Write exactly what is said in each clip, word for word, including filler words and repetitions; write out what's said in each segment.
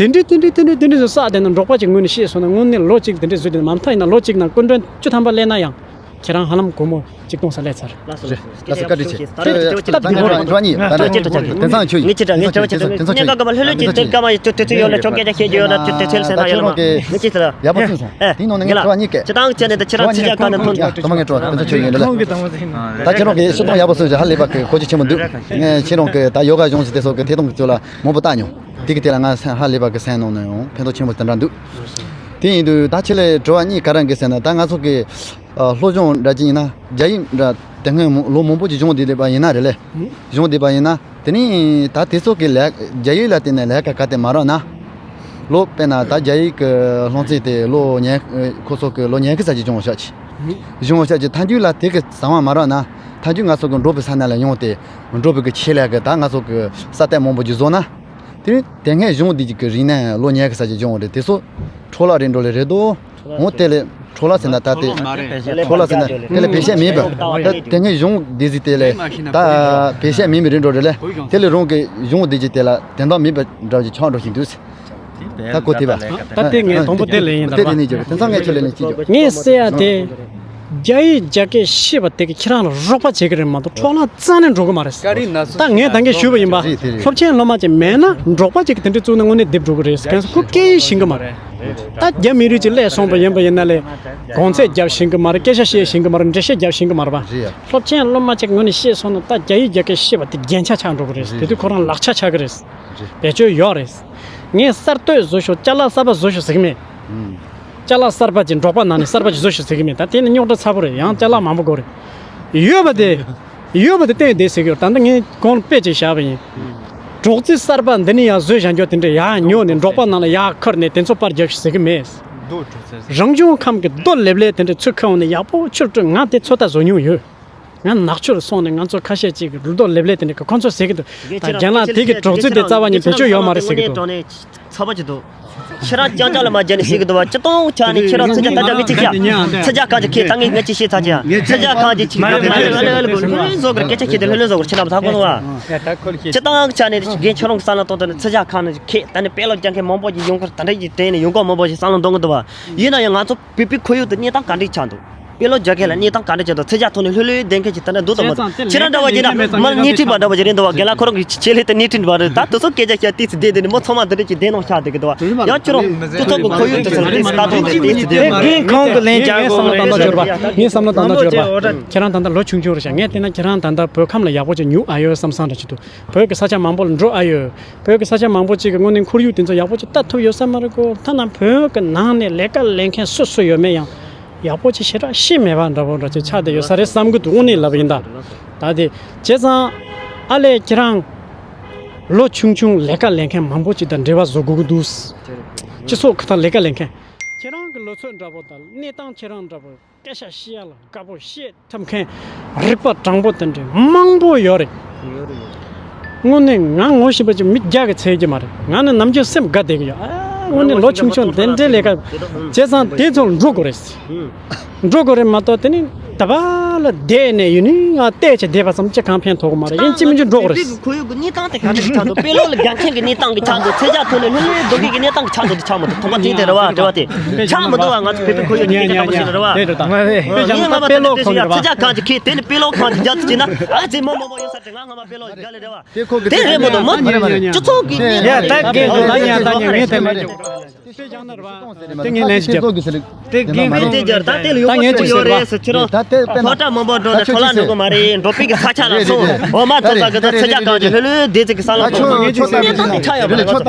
དེ་འདྲའི་དེ་འདྲའི་དེ་འདྲའི་དེ་འདྲའི་བཟོ་བསགས་བསྡད་ན་འབྲོག་པ་ཅིག་ངོས་ནས་བཤད་སོང་ན། དངོས་གནས་ལོ་གཅིག་དེ་འདྲའི་བཟོས་བསྡད་ན། མ་མཐའ་ཡིན་ན་ལོ་གཅིག་ནང་སྐུ་མགྲོན་བཅུ་ཐམ་པ་སླེབས་ན་ཡང་ཁྱེད་རང་ཧ་ལམ་སྒོར་མོ་གཅིག་སྟོང་ཙམ་སླེབས་ཚར། ལགས་སོ། ལགས་སོ། ལགས་སོ། བཀའ་དྲིན་ཆེ། ད་ངས་དྲི་བ་གཉིས། ད་ངས་དྲི་བ་གཉིས། དེང་སང་ཁྱོད་ཡིན། ངས་ཅི་དྲ་ངས་དྲི་བ་ཅི་དྲ་ངས་ཉན་ག་ག་མ་ལྷོད་ལྷོད་ཀྱིས་དེ་ག་མ་ཡོད་དུས་ཚོད་ཡོད་ལ་ཁྱོད་སྐད་ཆ་བཤད་རྒྱུ་ཡོད་ན་དུས་ཚོད་སེམས་ད་ཡོད་ལ་མ། ངས་ཅི་དྲ། ཡག་པོ་གསུངས་སོང་། དེའི་ནང་ནས་ངས་དྲི་བ་གཉིས་བཀལ། ཁྱེད་རང་ཅི་ནས་ད་ཁྱེད་རང་ཚིག་ཇ་ག་ནས་ཐོན། ད་མ་ངས་དྲི་བ་དེ་ཚོ་ཁྱོད་ཡིན་ལ། ད་ཁྱེད་རང་གིས་སྤྱིར་བཏང་ཡག་པོ་གསུངས་ཤག་ཧ་ལས་པ་གི་གོ་རྒྱུ་ཆེན་པོ་འདུག་ངས་ཁྱེད་རང་གི་ད་ཡོ་ག་གཞུང་ཞིག་དེ་སོགས་ཀྱི་ཐད་གཏོང་གི་ཚུལ་ལ་མང་པོ་བལྟས་མྱོང་། དེ་གི་དེ་ལ་ང་ཧ་ལས་པ་གི་སེམས་ནང་ནས་ཡང་ཕན་ཐོགས་ཆེན་པོ་དེ་འདྲ་འདུག་དེ་ཡིན་དུས་ད་ཁྱེད་ལ་དྲི་བ་གཉིས་ག་རེ་འགའ་ཟེར་ན། ད་ང་ཚོ་གི་ཨ་སློབ་སྦྱོང་འདྲ་ཅིག་ཡིན་ན། རྒྱ་ཡིག་འདྲ་དེ་སྔོན་ལོ་མང་པོ་ཅིག་སྦྱོང་བསྡད་པ་ཡིན་ན་རེད་ལེ། སྦྱོང་བསྡད་པ་ཡིན་ན། དེ་ནི་ད་དེ་ཚོ་གི་ལས་རྒྱ་ཡིག་ལ་བརྟེན་ནས་ལས་ཀ་ག་དེ་མ་རག་ན། ལོ་དཔེར་ན་ད་རྒྱ་ཡིག་གི་སློབ་ཚན་དེ་ལོ་ཉི་ཁོ་ཚོ་གི་ལོ་ཉི་ཤུ་ཙམ་ཅིག་སྦྱོང་བ་ཤག་ཅིག་སྦྱོང་བ་ཤག་ཅིག་མཐའ་མཇུག་ལ་དེ་གི་བཟང་བ་མ་རག་ན། མཐའ་མཇུག་ང་ཚོ་གི་འབྲོག་པའི་ས་གནས་ལ་ཡོང་སྟེ་འབྲོག་པའི་གི་ཆེད་ལས་གི་ད་ང་ཚོ་གི་ས་སྟེང་མང་པོ་ཅིག་བཟོ་ན། དེ་ནི་དེ་སྔའི་གཞུང་འདི་ཅིག་གི་རིང་ནས་ལོ་ཉི་ཤུ་ཙམ་ཅིག་སྦྱོང་བ་རེད། དེ་ཚོ་འཕྲོ་བརླག་རེད་འགྲོ་ལེ་རེད་དོ། འོ་དེ་ལས་འཕྲོ་བརླག་ཟེར་ན་ད་དེ། འཕྲོ་བརླག་ཟེར་ན་དེ་ལས་བེད་སྤྱད་མེད་པ། ད་དེ་སྔའི་གཞུང་འདི་ཟིག་དེ་ལས་ད་བེད་སྤྱད་མེད་མི་རེད་འགྲོ་རེད་ལེ། དེ་ལས་རང་གི་གཞུང་འདི་ཅིག་དེ་ལ་དོན་དག་མེད་པ་འདྲ་ཅིག་ཆགས་འགྲོ་བཞིན་འདུག་ད་གོ་ཐུབ་པ། ད་དེ་ངས་དང་པོ་དེ་ལས་ཡིན་ད། དེ་དེ་ནས་བརྗོད་དེང་སང་ངས་ཁྱོད་ལ་ནས་ཅི་བརྗོད། ངས་ཟེར་ཡ་དེ། རྒྱ་ཡིག་རྒྱ་སྐད་ཤེས་པ་དེ་གིས་ཁྱེད་རང་ལ་རོགས་པ་བྱེད་ཀྱི་རེད་མ་གཏོགས་འཕྲོ་བརླག་རྩ་ནས་འགྲོ་གི་མ་རེད། ད་ངས་ད་གིན་ཞུས་པ་ཡིན་པ། རེད་དེ་རེད། སློབ་ཆེན་སློབ་མ་ཅིག་མེད་ན་འབྲོག་པ་ཅིག་གི་དེ་འདྲའི་བཙུགས་ན་དངོས་གནས་བསྡད་འགྲོ་གི་རེད། གང་ཟེར་ཁོ་སྐད་ཡིག་ཤེས་ཀྱི་མ་རེད། ད་རྒྱ་མི་རིགས་ཅིག་སླེབས་སོང་པ་ཡིན་པ་ཡིན་ན་ལས། གོང་ཚད་རྒྱབ་ཤེས་ཀྱི་མ་རེད། སྐད་ཆ་བཤད་ཤེས་ཀྱི་མ་རེད། འགྲེལ་བཤད་རྒྱབ་ཤེས་ཀྱི་མ་རེད་པ། རེད་ཡ། སློབ་ཆེན་སློབ་མ་ཅིག་ངོས་ནས་བཤད་སོང་ན་ད་རྒྱ་ཡིག་རྒྱ་སྐད་ཤེས་པ་དེ་རྒྱན་ཆ་ཆགས་འགྲོ་གི་རེད། རེད་དེ་དུས་ཁོ་རང་ལག་ཆ་ཆགས་ཀྱི་རེད། རེད། བེད་སྤྱོད་ཡོད་རེད། ངས་གསར་གཏོད་བཟོ་ཤོག་ཅ་ལག་གསར་པ་བཟོ་ཤོག་ཟེར་གྱི་མེད། ཨུམ། ཅ་ལག་གསར་པ་ཅིག་འབྲོག་པ་ནང་ནས་གསར་པ་ཅིག་བཟོ་ཤོག་ཟེར་གྱི་མེད། ད་དེ་ནི་རྙོག་དྲ་ཚ་པོ་རེད། ཡང་ཅ་ལག་མང་པོ་དགོས་རེད། ཡོད་པ་དེ། ཡོད་པ་དེ་བསྟན་བསྡད་ཟེར་གྱི་ཡོད། ད་ལྟ་ངས་གོང་དཔེ་ཅིག་བཞག་པ་ཡིན། ཨུམ། འབྲོག་རྩིས་གསར་པ་འདི་ནས་ཡར་བཟོས་བཞག་རྒྱུ་དེ་འདྲ་ཡར་ཉོ་ནས་འབྲོག་པ་ནང་ལ་ཡར་ཁུར་ནས་དེ་ཚོ་པར་རྒྱབ་ཤིག་ཟེར་གྱི་མེད། རྡོ་གྲུ་ཚད། རང་བྱུང་ཁམས་ཀྱི་རྡོ་ལེབ་ལེབ་དེ་འདྲ་ཚུར་ཁུར་འོང་ནས་ཡག་པོ་ཆུར་བཀྲུས། ང་དེ་ཚོད་ལྟ་བཟོ་མྱོང་ཡོད། ང་ནག་ཆུར་སོང་ནས་ང་ཚོ་ཁ་ཤས་ཅིག་གིས་རྡོ་ལེབ་ལེབ་དེ་འདྲ་གི་ཁོ་ཚོས་ཟེར་གྱི་འདུག་ད་རྒན་ལགས་དེ་གི་འབྲོག་རྩིས་དེ་རྩ་བ་ཉིད་བེད་སྤྱོད་ཡོད་མ་རེད་ཟེར་གྱི་འདུག་ཚ་བ་ཅིག་འདུག་ཁྱེད་རང་རྐྱང་རྐྱང་ལ་མ་རྒྱབ་ནས་ཤེས་ཀྱི་འདུག་བ། སྤྱིར་བཏང་ཆ་ནས་ཁྱེད་རང་ཚིག་ཅིག་ད་ལྟ་ངས་ཅིག་བཤད། ཚིག་ཇ་ཁང་ཅིག་ཁེལ། ད་ངས་ངས་ཅིག་བཤད་ཚར་ཅིག་ཚིག་ཇ་ཁང་ཅིག་ཁེལ། ལྷོད་ལྷོད་ལྷོད་ལྷོད་ལྷོད་བཟོ་དགོས། སྐད་ཆ་ཁྱེད་དེ་ལྷོད་ལྷོད་བཟོ་དགོས། ཁྱེད་རང་ད་གོ་ནོ་བ། སྤྱིར་བཏང་ཆ་ནས་རྒན་ཁྱེད་རང་གི་བསམ་བློ་གཏོང་དོན་ནི་ཚིག་ཇ་ཁང་ནས་ཁེལ། ད་ནི་དཔེ་ཀློག་རྒྱག་མཁན་མང་པོ་ཞིག་ཡོང་གི་རེད། ད་འདྲ་ཡིན་དྲན་ནས་ཡོང་གི་མང་པོ་ཞིག་བསམ་བློ་གཏོང་གི་འདུག་བ། ཡིན་ན་ཡང་ང་ཚོ་བོད་པའི་ཁོར་ཡུག་ཏུ་གནས་སྟངས་ག་འདྲ་ཆགས་འདུག་དཔེ་ཀློག་རྒྱག་མཁན་ལ་གནས་སྟངས་ག་འདྲ་ཆགས་འདུག་ཚིག་ཇ་ཐོག་ནས་ལྷོད་ལྷོད་བསྡད་མཁན་ཞིག་ད་ལྟ་འདུག་དང་མ་འདུག་ཁྱེད་རང་འདྲ་བ་ཡིན་ན་མ་སྣེ་ཁྲིད་པ་འདྲ་བ་ཞིག་རེད་འདུག་བ། རྒན་ལགས་ཁོ་རང་གི་ཆེད་ལས་དེ་སྣེ་ཁྲིད་པ་རེད། ད་དེ་ཚོ་སྐད་ཆ་བཤད་དུས་ཚོད་བསྡད་དེ་ནི་མི་ཚང་མ་འདི་འདྲ་ཅིག་བསྡད་གནང་བཞག་བསྡད་ཀྱི་འདུག་བ། ཡང་ཁྱེད་རང་སྤྱི་ཚོགས་ཀྱི་ཁོར་ཡུག་དེ་ཚོ་ལ་དེ་ལྟ་སྟངས་དེ་དེ་ཚོ་དེ། རྒན་ཁོང་གི་ལན་རྒྱག་དགོས་རེད། ངས་བསམ་བློ་བཏང་སྟངས་བརྗོད་པ། ངས་བསམ་བློ་བཏང་སྟངས་བརྗོད་པ། ཁྱེད་རང་ད་ལྟ་ལོ་ཆུང་ཆུང་རེད་ཤག་ངས་བལྟས་ན་ཁྱེད་རང་ད་ལྟ་བོད་ཁམས་ལ་ཡག་པོ་ཅིག་ཉུལ་ཨ་ཡོད་བསམ་བསམ་འདྲ་ཅིག་འདུག་བོད་ཀྱི་ས་ཆ་མང་པོ་ལ་འགྲོ་ཨ་ཡོད། བོད་ཀྱི་ས་ཆ་མང་པོ་ཅིག་གི་དངོས་གནས་ཁོར་ཡུག་དེ་ཚོ་ཡག་པོ་ཅིག་ལྟ་ཐུབ་ཡོད་ས་མ་རེད་གོ། ཐ་ན་བོད་ཀྱི་ནང་ནས་ལས་ཀ་ལས་མཁན་སུ་སུ་ཡོད་མེད་ཡང་ཡག་པོ་ཅིག་ཞེ་དྲག་ཤེས་མེད་པ་འདྲ་པོ་འདྲ་ཅིག་ཆགས་བསྡད་ཡོད་ས་རེད་བསམ་གྱི་འདུག་དངོས་གནས་ལབ་པ་ཡིན་ད། ད་དེ་བྱས་ཙང་ཨ་ལས་ཁྱེད་རང་ལོ་ཆུང་ཆུང་ལས་ཀ་ལས་མཁན་མང་པོ་ཅིག་དང་འབྲེལ་བ་བཟོ་དགོས་ཀྱི་འདུག་སྤྱི་ཚོགས་ཁག་དང་ལས་ཀ་ལས་མཁན་ཁྱེད་རང་གི་ལོ་ཚོད་འདྲ་པོ་དང་གནས་སྟངས་ཁྱེད་རང་འདྲ་པོ། སྐད་ཆ་བཤད་ཡ་ལ་དགའ་པོ། བཤད་ཐུབ་མཁན་རིག་པ་དྲང་པོ་དེ་འདྲའི་མང་པོ་ཡོད་རེད། ཡོད་རེད། དངོས་གནས་ང་ངོ་ཤེས་པ་ཅིག་མི་བརྒྱ་གིས་འཚོལ་གྱི་མ་རེད། ང་ནི་ནམ་རྒྱུན་སེམས་དགའ་བསྡད་ཀྱི་ཡོད། ཨ་དངོས་གནས་ལོ་ཆུང་ཆུང་དེ་འདྲའི་ལས་ཀ་བྱས་ཙང་དེ་ཚོ་འགྲོ་དགོས་རེད། འགྲོ་དགོས་རེད་མ་གཏོགས་དེ་ནི་ད་བར་ལ་བསྡད་ནས་ཡུན་རིང་ང་བལྟས་བྱས་བསྡད་པ་ཙམ་ཅིག་གང་ཕན་ཐོགས་ཀྱི་མ་རེད། ཡིན་གཅིག་མིན་གཅིག་འགྲོ་དགོས་རེད། ཁོར་ཡུག་གི་གནས་སྟངས་དེ་ག་འདྲ་ཞིག་ཆགས་འདུག་དཔེ་ཀློག་ལ་དགའ་མཁན་གྱི་གནས་སྟངས་ཀྱི་ཆགས་འདུག་ཚིག་ཇ་ཐོག་ནས་ལྷོད་ལྷོད་སྡོད་མཁན་གྱི་གནས་སྟངས་ཀྱི་ཆགས་འདུག་དེ་ཆགས་མ་འདུག་དོགས་པ་དེ་དེ་རེད་བ། དྲི་བ་དེ་ཆགས་མ་འདུག་བ། ང་ཚོ་བོད་པའི་ཁོར་ཡུག་སྐད་ཆ་བཤད་ན་རེད་བ། ངས་སྔ་མ་ད་དེ་བཤད་ཡ། ཚིག་ཇ་གང་ཅིག་ཁེལ། དེ་ནི་དཔེ་ཀློག་གང་ཅིག་རྒྱབ་ཅིག་ན། ཨ་ཙི་མ་མ་མ་ཡོད་ས་དེ་ང་སྔ་མ་དཔེ་ཀློག་རྒྱག་ལེ་རེད་བ། དེ་རེད་མ་གཏོགས་མ། སྤྱི་ཚོགས་ཀྱི་གནས་སྟངས་ད་ངས་ད་ངས་དེ་ངས་ལན་ཞིག་རྒྱབ། དེ་དགེ་རྒན་དེ་རྒྱབ། ད་དེ་ལ་ཡོད་པ་ཅིག་ཡོད་རེད་ཟེར། ཁྱེད་རང་ད་ལྟའི་དཔེ་ན་སློབ་གྲྭ་མང་པོ་འགྲོ་ནས་འཕྲོ་བརླག་འགྲོ་གི་མ་རེད། འབྲོག་པའི་གི་ས་ཆ་ལ་སོང་འོ་མ་ཐོབ་ས་གི་ད་ཚིག་ཇ་གང་ཅིག་ལྷོད་ལྷོད་བསྡད་ཚིག་གི་ས་ལ་སོང་། ངས་ཅིག་ཟེར་གི་ཆ་ཡོད་པ་རེད། ང་ཚོ་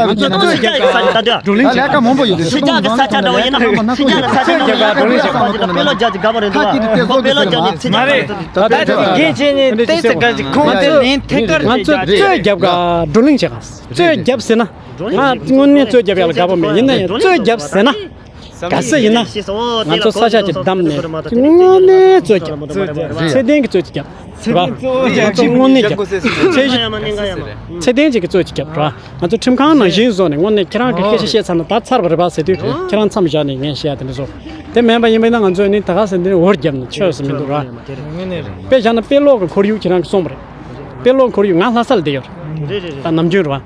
ཚིག་ཇ་གི་ས་ཆ་ད་དུས་ལ་ལས་ཀ་མང་པོ་ཡོད། ཚིག་ཇ་གི་ས་ཆ་འདྲ་བོ་ཡིན་ན་ཚིག་ཇ་གི་ས་ཆ་འདྲ་བོ་ཡིན་ན་དཔེ་ཀློག་རྒྱག་ཅིག་དགའ་པོ་རེད་འདུག་ཁ་ཅིག་དེ་ཚོ་དཔེ་ཀློག་རྒྱག་ནས་ཚིག་ཇ་གི་ས་ཆ་ད་ད་དེ་དགེ་ཆེ་ནས་ཏོག་ཙམ་ག་ཅིག་ཁོང་ཚོ་ལན་ཐད་ཀར་ང་ཚོ་རྩོད་རྒྱབ་ག་བགྲོ་གླེང་བྱེད་ག་རྩོད་རྒྱབ་ཟེར་ན། ང་དངོས་གནས་རྩོད་རྒྱབ་ཡ་ལ་དགའ་པོ་མེད། ཡིན་ན་ཡང་རྩོད་རྒྱབ་ཟེར་ན། ག་ཚོད་ཡིན་ན། ང་ཚོ་ས་ཆ་ཅིག་བདམས་ནས་དངོས་གནས་རྩོད་རྒྱབ། ཚད་ལྡན་གྱི་རྩོད་ཅིག་རྒྱབ། རེད་བ། ང་ཚོ་དངོས་གནས་རྒྱབ། ཚད་གཞི། ཚད་ལྡན་ཅིག་གི་རྩོད་ཅིག་རྒྱབ། རེད་བ། ང་ཚོ་ཁྲིམས་ཁང་ནང་བཞིན་བཟོ་ནས་དངོས་གནས་ཁྱེད་རང་གིས་སྐད་ཆ་བཤད་ཚར་ན་ད་ཚར་བ་རེད་པ་ཟེར་དུས་ཁྱེད་རང་མཚམས་བཞག་ནས་ངས་བཤད་ཡ་དེ་འདྲ་བཟོ། དེ་མིན་པ་ཡིན་པ་ཡིན་ན་ང་ཚོས་ནི་ད་ག་ཟེར་འདི་ནི་འོར་བརྒྱབ་ནས་ཆོས་ཟེར་མི་འདུག་ར། དཔེ་བཞག་ན་དཔེ་ཀློག་གི་ཁོར་ཡུག་ཁྱེད་རང་གིས་གསུངས་པ་རེད། དཔེ་ཀློག་ཁོར་ཡུག་ང་ལྷ་ས་ལ་བསྡད་ཡོད་རེད། ད་ནམ་རྒྱུན་རེད་བ།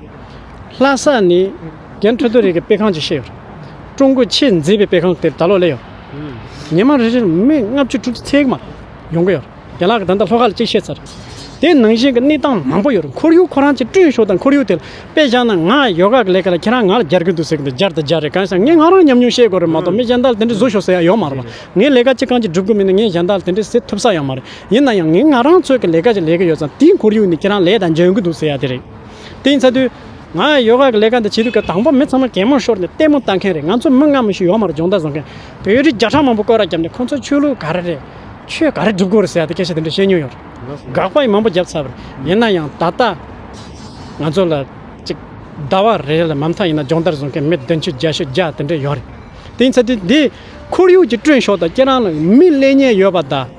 ལྷ་ས་ནི། རྒན་ཁྲོད་དུ་རིག་གི་དཔེ་ཁང་ཅིག་བཤད་ཡོད་རེད། ཀྲུང་གོའི་ཆེས་མཛེས་པའི་དཔེ་ཁང་དེར་ད་ལོ་སླེབས་ཡོད། ཉི་མ་རེ་རེར་མི་ལྔ་བཅུ་དྲུག་ཅུ་ཚད་མར་ཡོང་གི་ཡོད་རེད། རྒན་ལགས་ཀྱིས་ད་ལྟ་ལྷོ་ཁ་ལ་གཅིག་བཤད་ཚར། དེ་ནང་བཞིན་གྱི་གནས་སྟངས་མང་པོ་ཡོད་རེད། ཁོར་ཡུག་ཁོ་རང་ཅིག་བསྐྲུན་ཤོག་དང་། ཁོར་ཡུག་དེ་ལ་དཔེ་བཞག་ན། ང་ཡོ་ག་གི་ལས་ཀ་ལ་ཁྱེད་རང་ང་ལ་སྦྱར་གི་འདུག་ཟེར་གི་འདུག་སྦྱར་དང་སྦྱར་རེད། གང་ཟེར་ན་ངས་ང་རང་ཉམས་མྱོང་བཤད་དགོས་རེད་མ་གཏོགས། མི་གཞན་དག་ལ་དེ་འདྲ་བཟོ་ཤོག་ཟེར་ཡ་ཡོད་མ་རེད་པ། ངས་ལས་ཀ་གཅིག་རྐང་གཅིག་སྒྲུབ་གི་མིན་ན། ངས་གཞན་དག་ལ་དེ་འདྲ་ཟེར་ཐུབ་ས་ཡང་མ་རེད། ཡིན་ན་ཡང་ངས་ང་རང་ཚོའི་གི་ལས་ཀ་ཅིག་ལས་གི་ཡོད་ཙང་། དེའི་ཁོར་ཡུག་ནས་ཁྱེད་རང་ལས་དང་འཇོན་གི་འདུག་ཟེར་ཡ་དེ་རེད། དེ་ཡིན་ཚ་དུས། ང་ཡོ་ག་གི་ལས་ཀ་འདི་བྱེད་དུས་ཀ་དང་པོ་མི་ཚང་མ་གད་མོ་ཤོར་ནས་ལྟད་མོ་ལྟ་མཁན་རེད། ང་ཚོ་མི་ལྔ་མི་ཤི་ཡོད་མ་རེད། སྦྱོང་བརྡར་བཟོ་མཁན་བོད་རིགས་བརྒྱ་ཕྲག་མང་པོ་སྐོར་ར་བརྒྱབ་ནས། ཁོང་ཚོ་ཆོས་ལུགས་ག་རེ་རེད། ཆོས་ག་རེ་སྒྲུབ་དགོས་རེད་ཟེར་ཡ་དེ་སྐད་ཆ་དེ་འདྲ་བཤད་མྱོང་ཡོད་རེད། དགག་པ་ཡང་མང་པོ་བརྒྱབ་ཚར་བ་རེད། ཡིན་ན་ཡང་ད་ལྟ་ང་ཚོ་ལ་ཅིག་ཟླ་བ་རེ་རེ་ལ་མ་མཐའ་ཡིན་ན་སྦྱོང་བརྡར་བཟོ་མཁན་མི་བདུན་ཅུ་བརྒྱད་ཅུ་བརྒྱ་དེ་འདྲ་ཡོད་རེད། དེ་ཡིན་ཚ་དུས་འདི་ཁོར་ཡུག་ཅིག་བསྐྲུན་ཤོག་དང་། ཁྱེད་རང་ལ་མི་ལས་མཁན་ཡོད་པ་དང་།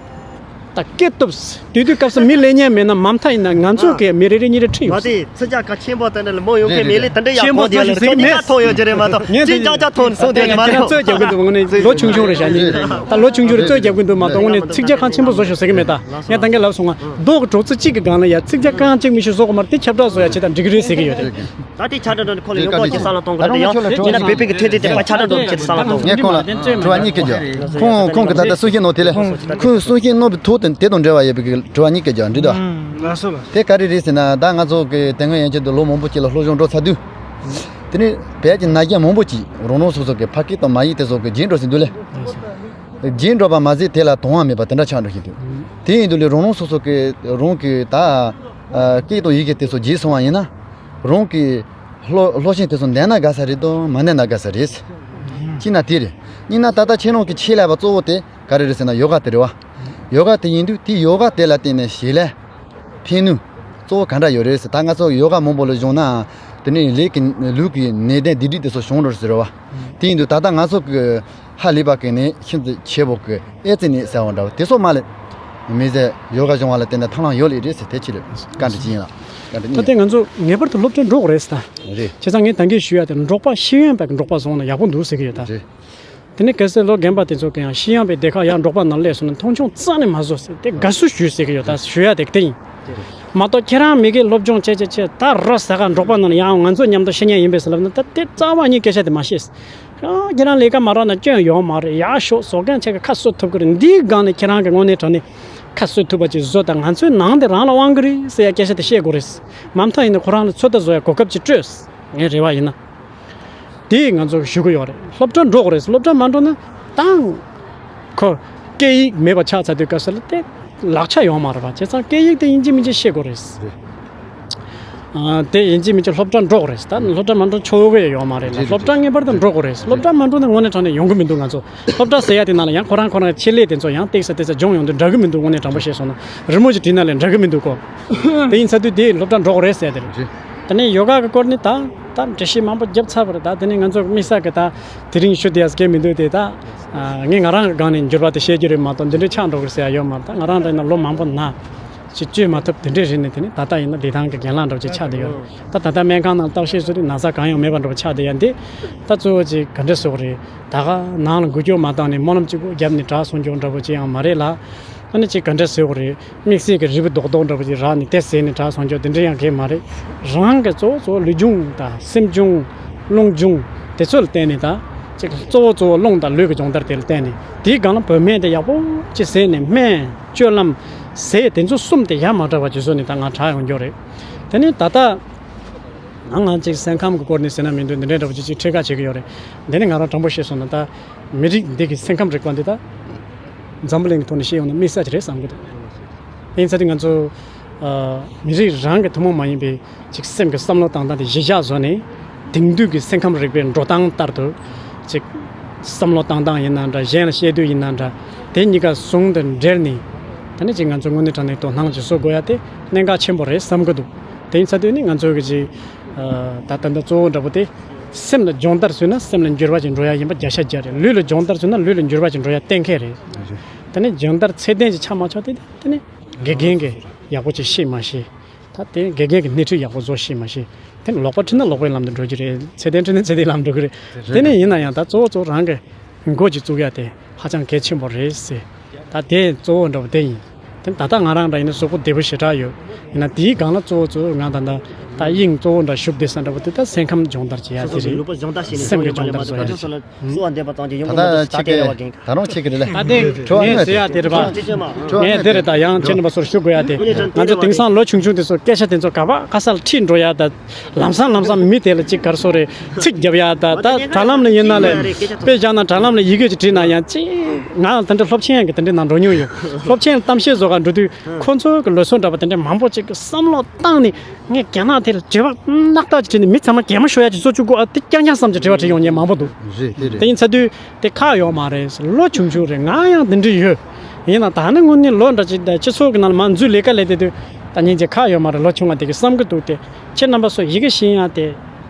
ད་སྐད་སྟོབས། དེ་དུས་སྐབས་སུ་མི་ལས་མཁན་མེད་ན། མ་མཐའ་ཡིན་ན་ང་ཚོ་གི་མི་རེ་རེ་གཉིས་རེ་ཁྲིད་ཡོང་། མ་དེ་ཚིག་རྒྱག་ཁ་ཆེན་པོ་དེ་འདྲ་ལ་མོ་ཡོང་མཁན་མེད་ལེ། དེ་འདྲ་ཡག་པོ་དེ་ལ་ཁྱོད་ཉིད་ཀ་ཐོང་ཡོད་ཀྱི་རེད་མ་གཏོགས། ངས་ཅི་ཀྱང་ཀྱང་ཐོང་སོང་དེ་མ་རེད། རྩོད་རྒྱབ་གི་འདུག་དངོས་གནས་ལོ་ཆུང་ཆུང་རེད་ཤག་ཉིན་ད་ལོ་ཆུང་ཆུང་རེད། རྩོད་རྒྱབ་གི་འདུག་མ་གཏོགས། དངོས་གནས་ཚིག་རྒྱག་ཁ་ཆེན་པོ་བཟོ་ཤོག་ཟེར་གི་མེད་ད། ངས་ད་གིན་ལབ་སོང་ང་། རྡོ་གི་གྲོག་ཚོད་གཅིག་གི་སྒང་ལ་ཡ་ཚིག་རྒྱག་ཁ་གཅིག་མི་ཤེས་བཟོ་གི་མ་རེད། དེ་ཁྱབ་བསྒྲགས་བཟོ་ཡ་བྱེད་དང་འགྲིག་གི་རེད་ཟེར་གི་ཡོད་རེད། ད་དེ་ཆ་འདྲ་འདྲ་ནི་ཁོ་ལ་ཡོང་གོ་ཅི་ས་ལ་གཏོང་གི་རེད་ཡང་། ཉིན་ལ་བོད་པའི་གི་ཐེ་ཐེ་དེ་པ་ཆ་འདྲ་འདྲ་ཅི་ས་ལ་གཏོང་གི་རེད་ཡང་། ངས་ཁོང་ལ་དྲི་བ་གཉིས་སྐད་རྒྱབ། ཁོང་ཁོང་གི་ད་ལྟ་གསུང་བཤད་གནང་དེ་ལས། ཁོས་གསུང་བཤད་གནང་བའི་ཐོག་དེ་དེ་དང་འབྲེལ་བ་ཡོད་པའི་གི་དྲི་བ་གཉིས་སྐད་རྒྱབ། འགྲིག་དོ། ལགས་སོ་ལགས། དེ་ག་རེ་རེད་ཟེར་ན། ད་ང་ཚོ་གི་དེ་སྔ་ཡན་ཆད་དུ་ལོ་མང་པོ་ཅིག་ལ་སློབ་སྦྱོང་འགྲོ་ཚར་དུས། དེ་ནས་བོད་ཀྱི་ན་གཞོན་མང་པོ་ཅིག་རང་རང་སོ་སོ་གི་ཕ་སྐད་དང་མ་ཡིག་དེ་ཚོ་གི་བརྗེད་འགྲོ་ཟིན་འདུག་ལེ། བརྗེད་འགྲོ་བ་མ་ཟད་དེ་ལ་དང་བ་མེད་པ་དེ་འདྲ་ཆགས་འགྲོ་བཞིན་འདུག་དེ་ཡིན་དུས་ལས་རང་རང་སོ་སོ་གི་རང་གི་ད་ཨ་སྐད་དང་ཡི་གེ་དེ་ཚོ་བརྗེད་སོང་བ་ཡིན་ན། རང་གི་སློབ་སློབ་ཆེན་དེ་ཚོ་འདན་ན་དགའ་ས་རེད་དང་མ་འདན་ན་དགའ་ས་རེད། གཅིག་ན་དེ་རེད། གཉིས་ན་ད་ལྟ་ཁྱེད་རང་གི་ཆེད་ལས་པ་གཙོ་བོ་དེ་ག་རེ་རེད་ཟེར་ན་ཡོ་ག་དེ་རེད་བ། ཡོ་ག་དེ་ཡིན་དུས་དེ་ཡོ་ག་དེ་ལ་བརྟེན་ནས་ཞིག་ལས། ཕན་ནུས་གཙོ་བོ་ག་འདྲ་ཡོད་རེད་ཟེར། ད་ང་ཚོ་ཡོ་ག་མང་པོ་ལ་སྦྱོང་ན། དེ་ནས་ལུས་ཀྱི་ལུས་ཀྱི་ནད་ལྡན་སྡིག་སྒྲིབ་དེ་ཚོ་བྱུང་འགྲོ་ཟེར་བ། དེ་ཡིན་དུས་ད་ལྟ་ང་ཚོ་གི་ཧ་ལས་པ་གི་ནས་ཤིན་ཏུ་ཆེ་བོ་གི་ཨེ་ཙི་ནད་ཟེར་བ་འདྲ་བ་དེ་ཚོ་མ་ལས། མི་ཟེར་ཡོ་ག་སྦྱོང་བ་ལ་བརྟེན་ནས་ཐང་ལྷང་ཡོད་ལེ་རེད་ཟེར། དེ་ཅི་ལས་བཀའ་འདྲི་ཅི་ཡིན་ལ། བཀའ་འདྲི་ད་ལྟ་ང་ཚོ་ངེས་པར་དུ་སློབ་གྲྭ་འགྲོ་དགོས་རེད་ཟེར་ད། རེད། བྱས་ཙང་ངས་ད་གིན་ཞུ་ཡ་དེ་འབྲོག་པ་ཤེས་ཡོན་པ་གི་འབྲོག་པ་བཟུང་ན་ཡག་པོ་འདུག་ཟེར་གི་ཡོད་ད། རེད། དེ་ནས་གལ་སྲིད་ལོ་རྒན་པ་དེ་ཚོ་གི་ཡང་ཤེས་ཡོན་པའི་སྡེ་ཁག་ཡང་འབྲོག་པ་ནང་སླེབས་སོང་ན་མཐོང་ཆུང་རྩ་ནས་མ་བཟོ་ཟེར། དེ་དགའ་བསུ་ཞུ་ཟེར་གི་ཡོད་ད། ཞུ་ཡ་དེ་དེ་ཡིན། མ་གཏོགས་ཁྱེད་རང་མི་གི་སློབ་སྦྱོང་བྱེད་བྱེད་བྱེད་ད་རོ་ཟ་ག་འབྲོག་པ་ནང་ལ་ཡང་ང་ཚོ་མཉམ་དུ་ཤི་ཉན་ཡིན་པས་ཟེར་ལབ་ན། ད་དེ་རྩ་བ་ཉིད་སྐད་ཆ་དེ་མ་བཤད། ཨ་ཁྱེད་རང་ལས་ཀ་མ་རག་ན་སྐྱོན་ཡོད་མ་རེད། ཡག་ཤོག་བཟོ་མཁན་ཆ་གི་ཁ་གསོ་ཐུབ་གི་རེད། འདིའི་སྒང་ནས་ཁྱེད་རང་གི་དངོས་གནས་དྲང་གནས་ཁ་གསོ་ཐུབ་པ་ཅིག་བཟོ་དང་། ང་ཚོའི་ནང་དེ་རང་ལ་དབང་གི་རེད་ཟེར་ཡ་སྐད་ཆ་དེ་བཤད་དགོས་རེད། མ་མཐའ་ཡིན་ན་ཁོ་རང་ལ་ཚོད་ལྟ་བཟོ་ཡ་གོ་སྐབས་ཅིག་སྤྲོད། ངའི་རེ་བ་ཡིན་ན། དེ་ང་ཚོ་ཞུ་གི་ཡོད་རེད། སློབ་གྲྭ་འགྲོ་དགོས་རེད། སློབ་གྲྭ་མ་འགྲོ་ན་ཏང་ཁོ་སྐད་ཡིག་མེད་པ་ཆགས་ཚར་དུས་སྐབས་སུ་ལ་དེ་ལག་ཆ་ཡོད་མ་རེད་པ། བྱས་ཙང་སྐད་ཡིག་དེ་ཡིན་གཅིག་མིན་གཅིག་ཤེས་དགོས་རེད། རེད། ཨ་དེ་ཡིན་གཅིག་མིན་གཅིག་སློབ་གྲྭ་འགྲོ་དགོས་རེད། ད་སློབ་གྲྭ་མ་འགྲོ་ཆོག་གི་ཡོད་མ་རེད་ལ། རེད། སློབ་གྲྭ་ངེས་པར་དུ་འགྲོ་དགོས་རེད། སློབ་གྲྭ་མ་འགྲོ་ན་དངོས་གནས་དྲང་གནས་ཡོང་གི་མི་འདུག་ང་ཚོ་སློབ་གྲྭ་ཟེར་ཡ་དེ་ནང་ལ་ཡང་ཁོ་རང་ཁོ་རང་ཆེད་ལས་དེ་ཚོ་ཡང་ཏོག་ཙམ་ཏོག་ཙམ་སྦྱོང་ཡོང་དུས་འདྲ་གི་མི་འདུག་དངོས་གནས་དྲང་པོ་བཤད་སོང་ན་རི་མོ་ཅིག་བྲིས་ན་ལས་འདྲ་གི་མི་འདུག་གོ། དེ་ཡིན་ཚར་དུས་དེ་སློབ་གྲྭ་འགྲོ་དགོས་རེད་ཟེར་ཡ་དེ་རེད། རེད། དེ་ནས་ཡོ་ག་གི་སྐོར་ནི་ད་ད་འགྲེལ་བཤད་མང་པོ་བརྒྱབ་ཚར་བ་རེད། ད་དེ་ནས་ང་ཚོ་དམིགས་བསལ་གི་ད་དེ་རིང་ཞུ་བསྡད་ཡ་སྐད་མི་འདུག་དེ། ད་ངས་ང་རང་གི་སྒང་ནས་འགྱུར་བ་དེ་བཤད་རྒྱུ་རེད་མ་གཏོགས་འདི་འདྲའི་ཆགས་འགྲོ་གི་ཟེར་ཡ་ཡོད་མ་རེད། ད་ང་རང་འདྲ་ཡིན་ན་ལོ་མང་པོ་ན་ཅིག་བཅོས་མ་ཐུབ་དེ་འདྲས་རེད་ནས། དེ་ནས་ད་ལྟ་ཡིན་ན་བདེ་ཐང་གི་རྒན་ལགས་འདྲ་བོ་ཅིག་ཆགས་བསྡད་ཡོད། ད་ད་ལྟ་སྨན་ཁང་ནང་བརྟག་དཔྱད་བཟོས་དུས་ན་ཚ་གང་ཡང་མེད་པ་འདྲ་བོ་ཆགས་བསྡད་ཡ་འདི། ད་གཙོ་བོ་ཅིག་ག་འདྲས་ཟེར་དགོས་རེད། ད་ག་ནང་ལ་འགུལ་སྐྱོད་མ་བཏང་ནས་སྨོན་ལམ་གཅིག་པོ་བརྒྱབ་ནས་དྲག་སོང་ཀྱོག་འདྲ་བོ་ཅིག་ཡང་མ་རེད་ལ། ཨ་ནི་ཅིག་ག་འདྲས་ཟེར་དགོས་རེད། དམིགས་བསལ་གྱི་རིལ་བུ་རྡོག་རྡོག་འདྲ་བོ་ཅིག་རག་ནས་དེ་ཟས་ནས་དྲག་སོང་ཀྱོག་དེ་འདྲ་ཡང་གང་ཡང་མ་རེད། རང་གི་གཙོ་བོ་གཙོ་བོ་ལུས་སྦྱོང་དང་སེམས་སྦྱོང་། རླུང་སྦྱོང་དེ་ཚོ་ལ་བརྟེན་ནས། ད་ཅིག་གཙོ་བོ་གཙོ་བོ་རླུང་དང་ལུས་ཀྱི་སྦྱོང་བརྡར་དེ་ལ་བརྟེན་ནས། དེའི་སྒང་ལ་བོད་སྨན་དེ་ཡག་པོ་ཅིག་ཟས་ནས། སྨན། སྤྱོད་ལམ། ཟས་དེ་ཚོ་གསུམ་དེ་ཡ་མ་བྲལ་བ་ཅིག་བཟོས་ནས་ད་ང་དྲག་ཡོང་རྒྱུ་རེད། དེ་ནས་ད་ལྟ་ང་ང་ཅིག་སེམས་ཁམས་ཀྱི་སྐོར་ནས་ཟེར་ན་མི་འདུག་འདི་འདྲའི་འདྲ་བོ་ཅིག་ཅིག་འཕྲད་ཁ་བྱེད་ཀྱི་ཡོད་རེད། འདི་ནི་ང་རང་དྲང་པོ་བཤད་སོང་ན། ད་མི་རིགས་འདི་གི་སེམས་ཁམས་རིག་པ་འདི་ད་འཛམ་བུ་གླིང་གི་ཐོག་ནས་བཤད་ཡོང་ན་དམིགས་བསལ་ཅིག་རེད་བསམ་གི་འདུག་དེ་ཡིན་ཚེ་ང་ཚོ་ཨ་མི་རིགས་རང་གི་ཐུན་མོང་མ་ཡིན་པའི་ཅིག་སེམས་ཀྱི་བསམ་བློ་བཏང་སྟངས་དེ་གཞི་བཞག་བཟོས་ནས། དེང་དུས་ཀྱི་སེམས་ཁམས་རིག་པའི་འགྲོ་སྟངས་ལྟར་དུ་ཅིག་བསམ་བློ་བཏང་སྟངས་ཡིན་ན་འདྲ། གཞན་ལ་བཤད་དུས་ཡིན་ན་འདྲ། དེ་གཉིས་ཀ་ཟུང་དུ་འབྲེལ་ནས། ད་ནི་ཅིག་ང་ཚོ་དངོས་གནས་དྲང་གནས་དོ་སྣང་ཅིག་བཟོ་དགོས་ཡ་དེ་གནད་འགག་ཆེན་པོ་རེད་བསམ་གི་འདུག་དེ་ཡིན་ཚེ་དུས་ནི་ང་ཚོ་གི་ཅིག་ཨ་ད་ད་ལྟ་གཙོ་བོ་འདྲ་པོ་དེ་སེམས་ལ་སྦྱོང་བརྡར་བཟོས་ན་སེམས་ལ་འགྱུར་བ་ཅིག་འགྲོ་ཡ་ཡིན་པ་བརྒྱ་ཆ་བརྒྱ་རེད། ལུས་ལ་སྦྱོང་བརྡར་བཟོས་ན་ལུས་ལ་འགྱུར་བ་ཅིག་འགྲོ་ཡ་གཏན་འཁེལ་རེད། དེ་ནི་སྦྱོང་བརྡར་ཚད་ལྡན་ཅིག་ཆགས་མ་ཆོག་དེ་དེ་ནི་དགེ་རྒན་གྱིས་ཡག་པོ་ཅིག་ཤེས་མ་ཤེས། ད་དེ་དགེ་རྒན་གྱིས་སྣེ་ཁྲིད་ཡག་པོ་བཟོ་ཤེས་མ་ཤེས། དེ་ནི་ལོག་པ་ཁྲིད་ན་ལོག་པའི་ལམ་དུ་འགྲོ་རྒྱུ་རེད། ཚད་ལྡན་ཁྲིད་ན་ཚད་ལྡན་ལམ་འགྲོ་གི་རེད། དེ་ནི་ཡིན་ན་ཡང་ད་གཙོ་བོ་གཙོ་བོ་རང་གི་འགོ་ཅིག་བཙུགས་ཡ་དེ་ཧ་ཅང་གལ་ཆེན་པོ་རེད་ཟེར། ད་དེ་གཙོ་བོ་འདྲ་པོ་དེ་ཡིན། དེ་ད་ལྟ་ང་རང་འདྲ་ཡིན་ན་གཟུགས་པོ་བདེ་པོ་ཞེ་དྲག་ཡོད། ཡིན་ན་དེའི་སྒང་ལ་གཙོ་བོ་གཙོ་བོ་ང་ད་ལྟ་ ད་དབྱིངས་གཙོ་བོ་འདྲ་ཞུགས་བསྡད་ས་འདྲ་པོ་དེ་ད་སེམས་ཁམས་སྦྱོང་བརྡར་བྱེད་ཡ་དེ་རེད། སེམས་ཀྱི་སྦྱོང་བརྡར་བཟོ་ཡ་དེ་རེད། ད་ལྟ་ཁྱེད་ཀྱི་ད་རུང་ཁྱེད་ཀྱི་རེད་ལ། ད་དེ་ངས་ཟེར་ཡ་དེ་རེད་པ། ངས་དེ་རེད། ད་ཡང་ཁྱེད་རྣམ་པ་ཚོར་ཞུ་དགོས་ཡ་དེ། ང་ཚོ་དེང་སང་ལོ་ཆུང་ཆུང་དེ་ཚོ་སྐད་ཆ་དེ་ཚོ་ག་པ་ག་ས་ལ་ཁྲིད་འགྲོ་ཡ། ད་ལམ་སང་ལམ་སང་མི་དེ་ལ་ཅིག་གར་སོ་རེད། ཚིག་རྒྱབ་ཡ། ད་ད་དྲ་ལམ་ལ་ཡིན་ན་ལས་དཔེ་བཞག་ན་དྲ་ལམ་ལ་ཡི་གེ་ཅིག་བྲིས་ན་ཡང་ཅིག་ང་ལ་དེ་འདྲ་སློབ་ཆེན་ཡང་གི་དེ་འདྲའི་ནང་འགྲོ་མྱོང་ཡོད། སློབ་ཆེན་ལ་གཏམ་བཤད་བཟོ་གར་འགྲོ་དུས་ཁོ་ཚོ་གི་ལུགས་སྲོལ་འདྲ་པོ་དེ་འདྲའི་མང་པོ་ཅིག་གི་བསམ་བློ་བཏང་ནས། ངས་རྒན་ལགས་དེ་ལ་དྲི་བ་རྣག་ཐག་ཅིག་དྲིས་ནས་མི་ཚང་མ་གད་མོ་ཤོར་ཡ་ཅིག་བཟོ་བཅུག་དགོས་ཨ། དེ་རྐྱང་རྐྱང་བསམ་གྱི་དྲི་བ་དྲིས་ཡོང་མཁན་མང་པོ་འདུག་རེད། དེ་རེད། དེ་ཡིན་ཚ་དུས་དེ་ཁག་ཡོད་མ་རེད། ལོ་ཆུང་ཆུང་རེད། ང་ཡང་དེ་འདྲ་ཡོད། ཡིན་ན་ད་ནི་དངོས་གནས་ལོ་འདྲ་ཅིག་དང་སྤྱི་ཚོགས་ཀྱི་ནང་ལ་མར་འཛུལ་ལས་ཀ་ལས་དེ་དུས་ད་སྙིང་རྗེ་ཁག་ཡོད་མ་རེད། ལོ་ཆུང་བ་དེ་གི་བསམ་གི་འདུག་དེ་ཁྱེད་རྣམ་པ་ཚོ་ཡི་གེ་ཤེས་ཡ་དེ་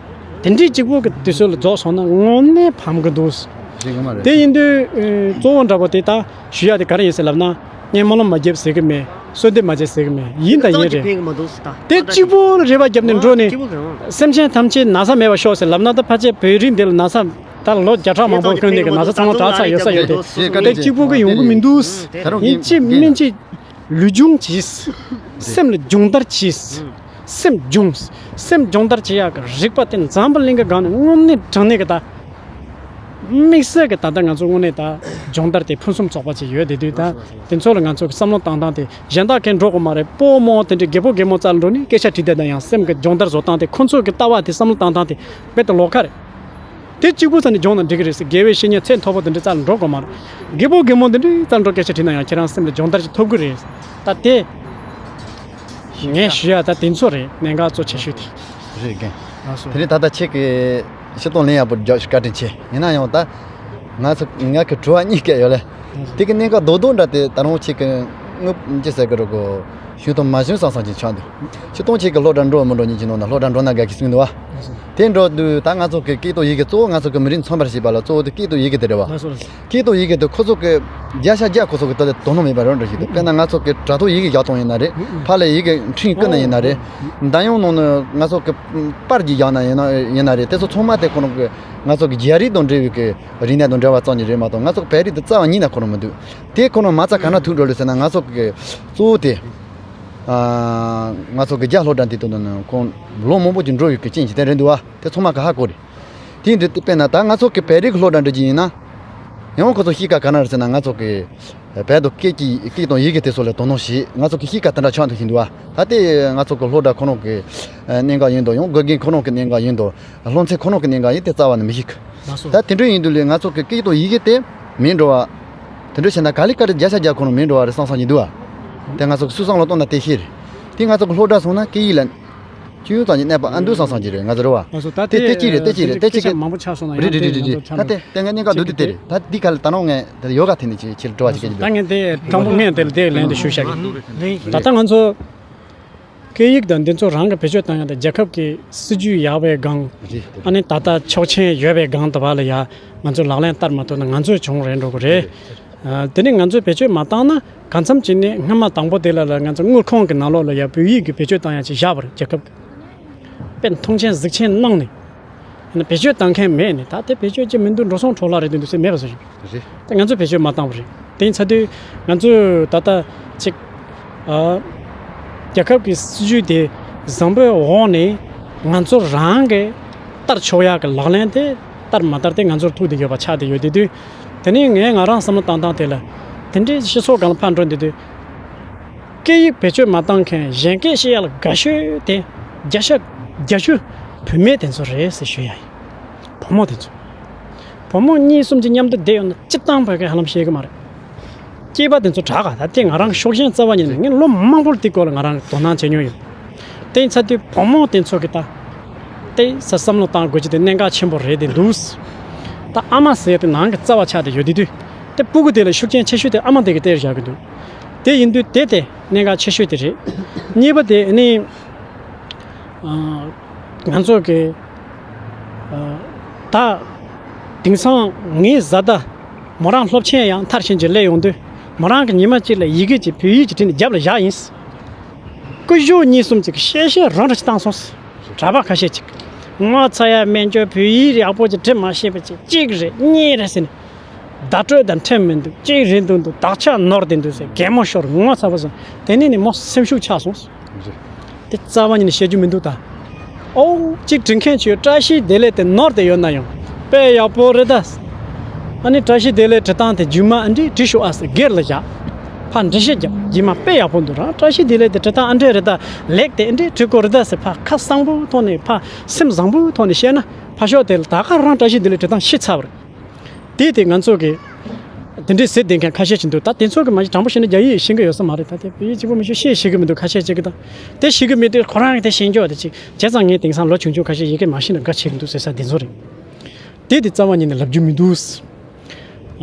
དེ་འདྲའི་གཅིག་པུ་གི་དུས་ཚོད་ལ་རྫོགས་སོང་ན་དངོས་གནས་ཕམ་གི་འདུག་རེད་གི་མ་རེད། དེ་ཡིན་དུས་ཨེ་གཙོ་བོ་འདྲ་པོ་དེ་ད་ཞུ་ཡ་དེ་ག་རེ་ཡིན་ཟེར་ལབ་ན། ངས་སྨོན་ལམ་མ་བརྒྱབ་ཟེར་གི་མེད། གསོལ་འདེབས་མ་བྱས་ཟེར་གི་མེད། ཡིན་དང་ཡིན་རེད། དེ་གཅིག་པོ་ལ་རེ་བ་བརྒྱབ་ནས་འགྲོ་ནས་སེམས་ཅན་ཐམས་ཅད་ན་ཚ་མེད་པར་ཤོག་ཟེར་ལབ་ན། ད་ཕལ་ཆེར་བོད་རིགས་འདི་ལ་ན་ཚ་ད་ལོ་བརྒྱ་ཕྲག་མང་པོ་ཀུན་ནས་གི་ན་ཚ་ཚང་མ་དྲག་ཚར་ཡོད་ས་ཡོད་དེ། དེ་གཅིག་པོ་གི་ཡོང་གི་མི་འདུག་ཡིན་གཅིག་མིན་གཅིག་ལུས་སྦྱོང་གྱིས། སེམས་ལ་སྦྱོང་བརྡར་གྱིས། སེམས་སྦྱོང་། སེམས་སྦྱོང་བརྡར་བྱེད་ཡག་གི་རིག་པ་དེ་འཛམ་བུ་གླིང་གི་སྒང་ནས་དངོས་གནས་དྲང་གནས་ཀྱི་ད། དམིགས་བསལ་གྱི་ད་ལྟ་ང་ཚོ་དངོས་གནས་ད་སྦྱོང་བརྡར་དེ་ཕུན་སུམ་ཚོགས་པ་ཅིག་ཡོད་བསྡད་དུས། ད་དེ་ཚོ་ལ་ང་ཚོ་གི་བསམ་བློ་བཏང་སྟངས་དེ་གཞན་དག་གིས་འགྲོ་དགོས་མ་རེད། སྤོ་རྨོ་དེ་འདྲའི་རྒད་པོ་རྒད་མོ་རྩ་ལ་འགྲོ་ནས་སྐད་ཆ་དྲིས་བསྡད་ན་ཡང་སེམས་ཀྱི་སྦྱོང་བརྡར་བཟོ་སྟངས་དེ། ཁོ་ཚོ་གི་ལྟ་བ་དེ་བསམ་བློ་བཏང་སྟངས་དེ་རྦད་དེ་ལོགས་ཀ་རེད། དེ་གཅིག་པུ་ཙམ་ནས་སྦྱོང་ན་འགྲིག་གི་རེད་ཟེར། དགེ་བའི་བཤེས་གཉེན་ཚད་མཐོ་པོ་དེ་འདྲའི་རྩ་ལ་འགྲོ་དགོས་མ་རེད། རྒད་པོ་རྒད་མོ་དེ་འདྲའི་རྩ་ལ་འགྲོ་སྐད་ཆ་དྲིས་ན་ཡང་ཁྱེད་རང་སེམས་ལ་སྦྱོང་བརྡར་ཅིག་ཐོབ་གི་རེད། ད་དེ་ངས་ཞུ་ཡ་ད་དེ་ཚོ་རེད། གནད་འགག་གཙོ་ཆེ་ཤོས་དེ། རེད་རྒན། ལགས་སོ། དེ་རིང་ད་ལྟ་ཁྱེད་ཀྱི་སྤྱིར་བཏང་ལན་ཡག་པོ་རྒྱག་ཞུ་བཀའ་དྲིན་ཆེ། ཡིན་ན་ཡང་ད་ང་ཚོ་ང་གི་དྲི་བ་གཉིས་ཀ་ཡོད་ལེ། དེ་གི་གནད་འགག་རྡོག་རྡོག་འདྲ་དེ་ད་རུང་ཁྱེད་ཀྱི་དངོས་ཅི་ཟེར་གི་རེད་གོ། ཞུ་དང་མ་ཞུ་སང་སང་ཅིག་ཆགས་འདུག་སྤྱིར་བཏང་ཁྱེད་ཀྱི་སློབ་གྲྭ་འགྲོ་མི་འགྲོ་གཉིས་ཀྱི་ནང་ན་སློབ་གྲྭ་འགྲོ་ན་དགའ་གི་གསུངས་འདུག་བ། དེ་འགྲོ་དུས་ད་ང་ཚོ་གི་སྐད་དང་ཡི་གེ་གཙོ་བོ་ང་ཚོ་གི་མི་རིགས་མཚོན་པར་བྱེད་པ་ལ་གཙོ་བོ་དེ་སྐད་དང་ཡི་གེ་དེ་རེད་བ། སྐད་དང་ཡི་གེ་དེ་ཁོ་ཚོ་གི་བརྒྱ་ཆ་བརྒྱ་ཁོ་ཚོ་གི་ད་དེ་དོ་སྣང་མེད་པ་རེད་འགྲོ་ཞིག་འདུག་དཔེར་ན་ང་ཚོ་གི་དྲ་ཐོག་ཡི་གེ་རྒྱག་སྟངས་ཡིན་ན་རེད། ཕར་ལ་ཡི་གེ་འཕྲིན་བསྐུར་ན་ཡིན་ན་རེད། འདམ་གཡོག་ནང་ནས་ང་ཚོ་གི་པར་གྱི་རྒྱག་ན་ཡིན་ན་ཡིན་ན་རེད། དེ་ཚོ་ཚང་མ་དེ་ཁོ་རང་གི་ང་ཚོ་གི་རྒྱ་རིགས་དང་འབྲེལ་བའི་གི་རིག་གནས་དང་འབྲེལ་བ་ཙམ་ཉིད་རེད་མ་གཏོགས། ང་ཚོ་གི་བོད་རིགས་དེ་རྩ་བ་ཉིད་ནས་ཁོ་རང་མི་འདུག་དེ་ཁོ་རང་མ་རྩ་ག་ན་ཐུག་འགྲོ་ལེ་ཟེར་ན། ང་ཚོ་གི་གཙོ་བོ་དེ། ཨ། ང་ཚོ་གི་རྒྱ་སློབ་གྲྭ་འདི་དུ་ནང་ཁོང་ལོ་མང་པོ་ཅིག་འགྲོ་ཡོད་ཀྱི་རྐྱེན་གྱིས་དེ་རེད་འདུག་བ། དེ་ཚང་མ་ག་ཧ་གོ་རེད། དེ་འདི་དཔེར་ན་ད་ང་ཚོ་གི་བོད་རིགས་སློབ་གྲྭ་འགྲོ་གི་ཡིན་ན། ཡང་ཁོ་ཚོ་གཤིས་ཀ་ག་ན་རེད་ཟེར་ན། ང་ཚོ་གི་བོད་དུ་སྐད་ཀྱི་སྐད་དང་ཡི་གེ་དེ་ཚོ་ལ་དོ་སྣང་བྱེད། ང་ཚོ་གི་གཤིས་ཀ་དེ་འདྲ་ཆགས་འདུག་བཞིན་འདུག་བ། ད་དེ་ང་ཚོ་གི་སློབ་གྲྭ་ཁོ་རང་གི་གནད་འགག་ཡིན་དང་། ཡང་དགེ་རྒན་ཁོ་རང་གི་གནད་འགག་ཡིན་དང་། སློབ་ཚན་ཁོ་རང་གི་གནད་འགག་ཡིན། དེ་རྩ་བ་ནས་མི་ཤེས་གི། ལགས་སོ། ད་དེ་འདྲ་ཡིན་དུས་ལས་ང་ཚོ་གི་སྐད་དང་ཡི་གེ་དེ་མེད་འགྲོ་བ། དེ་འདྲ་བྱས་ན་ག་ལེ་ག་ལེ་བརྒྱ་ཆ་བརྒྱ་ཁོ་རང་མེད་འགྲོ་བ་རེད་བསམ་བསམ་གྱི་འདུག་བ། དེ་ང་ཚོ་གི་སུས་བསམ་བློ་གཏོང་ན་དེ་ཤེས་རེད། དེ་ང་ཚོ་གི་སློབ་གྲྭ་སོང་ན་སྐད་ཡིག་ལ་ཅུང་ཙམ་གྱི་གནས་པ་ཨ་འདུག་བསམ་བསམ་གྱི་རེད། ང་ཚོ་རེད་བ། ལགས་སོ། ད་དེ་དེ་དེ་གཅིག་རེད། དེ་གཅིག་རེད། དེ་གཅིག་སྐད་ཆ་གི་མང་པོ་ཆགས་སོང་ན། རེད་རེད་རེད་རེད། ད་དེ་དེ་ང་གནད་འགག་བསྡུས་དེ་དེ་རེད། ད་འདི་ག་ལ་ད་རུང་ངས་དེ་ཡོ་ག་ཐེངས་ནས་ཁྱེད་ཁྱེད་དྲི་བ་ཞིག་བཀོད་ཀྱི་འདུག་ད་ངས་དེ་དྲང་པོ་ངས་དེ་ལན་དེ་ཞུ་བྱ་གི། ད་ལྟ་ང་ཚོ་སྐད་ཡིག་དང་འདི་ཚོ་རང་གི་བེད་སྤྱོད་བཏང་ཡག་དང་། རྒྱལ་ཁབ་ཀྱི་སྲིད་ཇུས་ཡག་པའི་སྒང་། རེད། ཨ་ནི་ད་ལྟ་ཆོག་མཆན་ཡོད་པའི་སྒང་དུ་བ་ལ་ཡ་ང་ཚོས་ལག་ལེན་བསྟར་མ་ཐུབ་ན་ང་ཚོའི་གྱོང་རེད་འགྲོ་གི་རེད། ཨ། དེ་ནས་ང་ཚོས་བེད་སྤྱོད་མ་བཏང་ན། གང་འཚམ་ཅིག་ནས་སྔ་མ་དང་པོ་དེ་ལ་ལ་ང་ཚོ་དངུལ་ཁང་གི་ནང་ལོགས་ལ་ཡ་བོད་ཡིག་གི་བེད་སྤྱོད་བཏང་ཡག་ཅིག་བཞག་པ་རེད། རྒྱལ་ཁབ་ཀྱི་དཔེ་མཐོང་ཆེན་གཟིགས་ཆེན་གནང་ནས། ཡིན་ན་བེད་སྤྱོད་བཏང་མཁན་མེད་ནས། ད་དེ་བེད་སྤྱོད་ཅིག་མི་འདུག་འགྲོ་སོང་འཕྲོ་བརླག་རེད་འདུག་ཟེར་མེད་པ་བཟོ་བཞིན། རེད། ད་ང་ཚོས་བེད་སྤྱོད་མ་བཏང་བ་རེད། དེ་ཡིན་ཚ་དུས་ང་ཚོས་ད་ལྟ་ཅིག་ཨ། རྒྱལ་ཁབ་ཀྱི་སྲིད་ཇུས་དེ་བཟང་པོའི་འོག་ནས་ང་ཚོ་རང་གིས་བསྟར་ཆོག་ཡག་གི་ལག་ལེན་དེ་བསྟར་མ་བསྟར་དེ་ང་ཚོར་ཐུག་བསྡད་ཡོད་པ་ཆགས་བསྡད་ཡོད། དེ་དུས་དེ་ནས་ངས་ང་རང་བསམ་བློ་བཏང་སྟངས་དེ་ལ། དེ་འདྲའི་སྤྱི་ཚོགས་སྒང་ལ་ཕར་འགྲོ་བསྡད་དུས། སྐད་ཡིག་བེད་སྤྱོད་མ་བཏང་མཁན་གཞན་སྐད་བཤད་ཡག་ལ་དགའ་ཤོས་དེ་བརྒྱ་ཆ་བརྒྱད་ཅུ་བུད་མེད་དེ་ཚོ་རེད་ཟེར་ཞུ་ཡ་ཡིན། བུ་མོ་དེ་ཚོ། བུ་མོ་གཉིས་གསུམ་གྱིས་མཉམ་དུ་བསྡད་ཡོང་ན་སྤྱིར་བཏང་བོད་སྐད་ཧ་ལམ་ཤེས་ཀྱི་མ་རེད། སྐྱེས་པ་དེ་ཚོ་དྲག་ག་ད་ལྟའི་ང་རང་ཤུགས་རྐྱེན་རྩ་བ་ཉིད་ནས། ངས་ལོ་མང་པོར་དེའི་སྐོར་ལ་ང་རང་དོ་སྣང་བྱེད་མྱོང་ཡོད། དེ་ཡིན་ཚ་དུས་བུ་མོ་དེ་ཚོ་གི་ད་ལྟའི་ས་བསམ་བློ་བཏང་དགོས་ཀྱི་དེ་གནད་འགག་ཆེན་པོ་རེད་དེ་འདུག་ད་ཨ་མ་ཟེར་དེ་ནང་གི་རྩ་བ་ཆགས་ཏེ་ཡོད། དེ་དུས་དེ་སྤུ་གུ་དེ་ལ་ཤུགས་རྐྱེན་ཆེ་ཤོས་དེ་ཨ་མ་དེ་གི་སྟེར་བཞག་གི་འདུག་དེ་ཡིན་དུས་དེ་དེ་གནད་འགག་ཆེ་ཤོས་དེ་རེད། གཉིས་པ་དེ་ནི། ཨ། ང་ཚོ་གི། ཨ། ད་དེང་སང་ངའི་བཟའ་ཟླ་མོ་རང་སློབ་ཆེན་ཡང་མཐར་ཕྱིན་གྱི་སླེབས་ཡོང་དུས། མོ་རང་གི་ཉི་མ་གཅིག་ལ་ཡི་གེ་གཅིག་བོད་ཡིག་གཅིག་བྲིས་ནས་རྒྱབ་ལ་བཞག་ཡིན། སྐུ་ཞབས་གཉིས་གསུམ་གཅིག་གིས་བཤད་བཤད་རང་འདྲ་ཅིག་བཏང་སོང་། གྲྭ་པ་ཁ་ཤས་ཅིག་ངོ་ཚ་ཡ་སྨན་སྐྱོར་བོད་ཡིག་ཡག་པོ་ཅིག་འབྲི་མ་ཤེས་པ་ཅིག་གཅིག་རེད་གཉིས་རེད་ཟེར་ནས། བརྡ་སྤྲོད་དང་འཕྲད་མི་འདུག་གཅིག་རེད་འདུག་འདུག་དག་ཆ་ནོར་བསྡད་འདུག་ཟེར་གད་མོ་ཤོར་ངོ་ཚ་པོ་བཟོས། དེ་ནས་ནི་མོ་སེམས་ཤུགས་ཆག་སོང་། རེད། དེ་རྩ་བ་ཉིད་ནས་བཤད་རྒྱུ་མི་འདུག་ད། ཨོ་གཅིག་འབྲི་མཁན་ཚོས་བཀྲ་ཤིས་བདེ་ལེགས་དེ་ནོར་ཏེ་ཡོད་ན་ཡང་དཔེ་ཡག་པོ་རེད་ད། ཨ་ནི་བཀྲ་ཤིས་བདེ་ལེགས་འབྲི་སྟངས་དེ་རྒྱུ་མ་ཨ་འདྲི་བྲིས་ཤོག་ཨ་ཟེར་སྒེར་ལ་བཞག་ཕར་འགྲེལ་བཤད་རྒྱབ་རྗེས་མ་དཔེ་ཡག་པོ་འདུག་རང་བཀྲ་ཤིས་བདེ་ལེགས་དེ་འབྲི་སྟངས་ཨ་འདྲས་རེད་ད། ལེགས་དེ་ཨ་འདྲས་བྲིས་དགོས་རེད་ད་ཟེར་ཕར་ཁ་གསང་པོའི་ཐོག་ནས་ཕར་སེམས་བཟང་པོའི་ཐོག་ནས་བཤད་ན་ཕར་ཞོག་དེ་ལ་ད་ག་རང་བཀྲ་ཤིས་བདེ་ལེགས་འབྲི་སྟངས་ཤེས་ཚར་བ་རེད། དེ་དེ་ང་ཚོ་གི་དེ་འདྲའི་ཟེར་བསྡད་མཁན་ཁ་ཤས་ཅིག་འདུག་ད་དེ་ཚོ་གི་མ་གཞི་དྲང་པོ་བཤད་ན་རྒྱ་ཡིག་ཤེས་ཀྱི་ཡོད་ས་མ་རེད། ད་དེ་བོད་ཡིག་གཅིག་པོ་མི་ཤེས་ཤེས་ཤེས་ཀྱི་མི་འདུག་ཁ་ཤས་ཅིག་གི་ད་དེ་ཤེས་ཀྱི་མེད་དུས་ཁོ་རང་གི་དེ་ཤེས་འཇོག་དེ་ཅིག་བྱས་ཙང་ངས་དེང་སང་ལོ་ཆུང་ཆུང་ཁ་ཤས་ཡི་གེ་མ་ཤེས་ན་དགའ་ཆེ་གི་འདུག་ཟེར་ས་དེ་ཚོ་རེད། དེ་དེ་རྩ་བ་ཉིད་ནས་ལབ་རྒྱུ་མི་འདུག་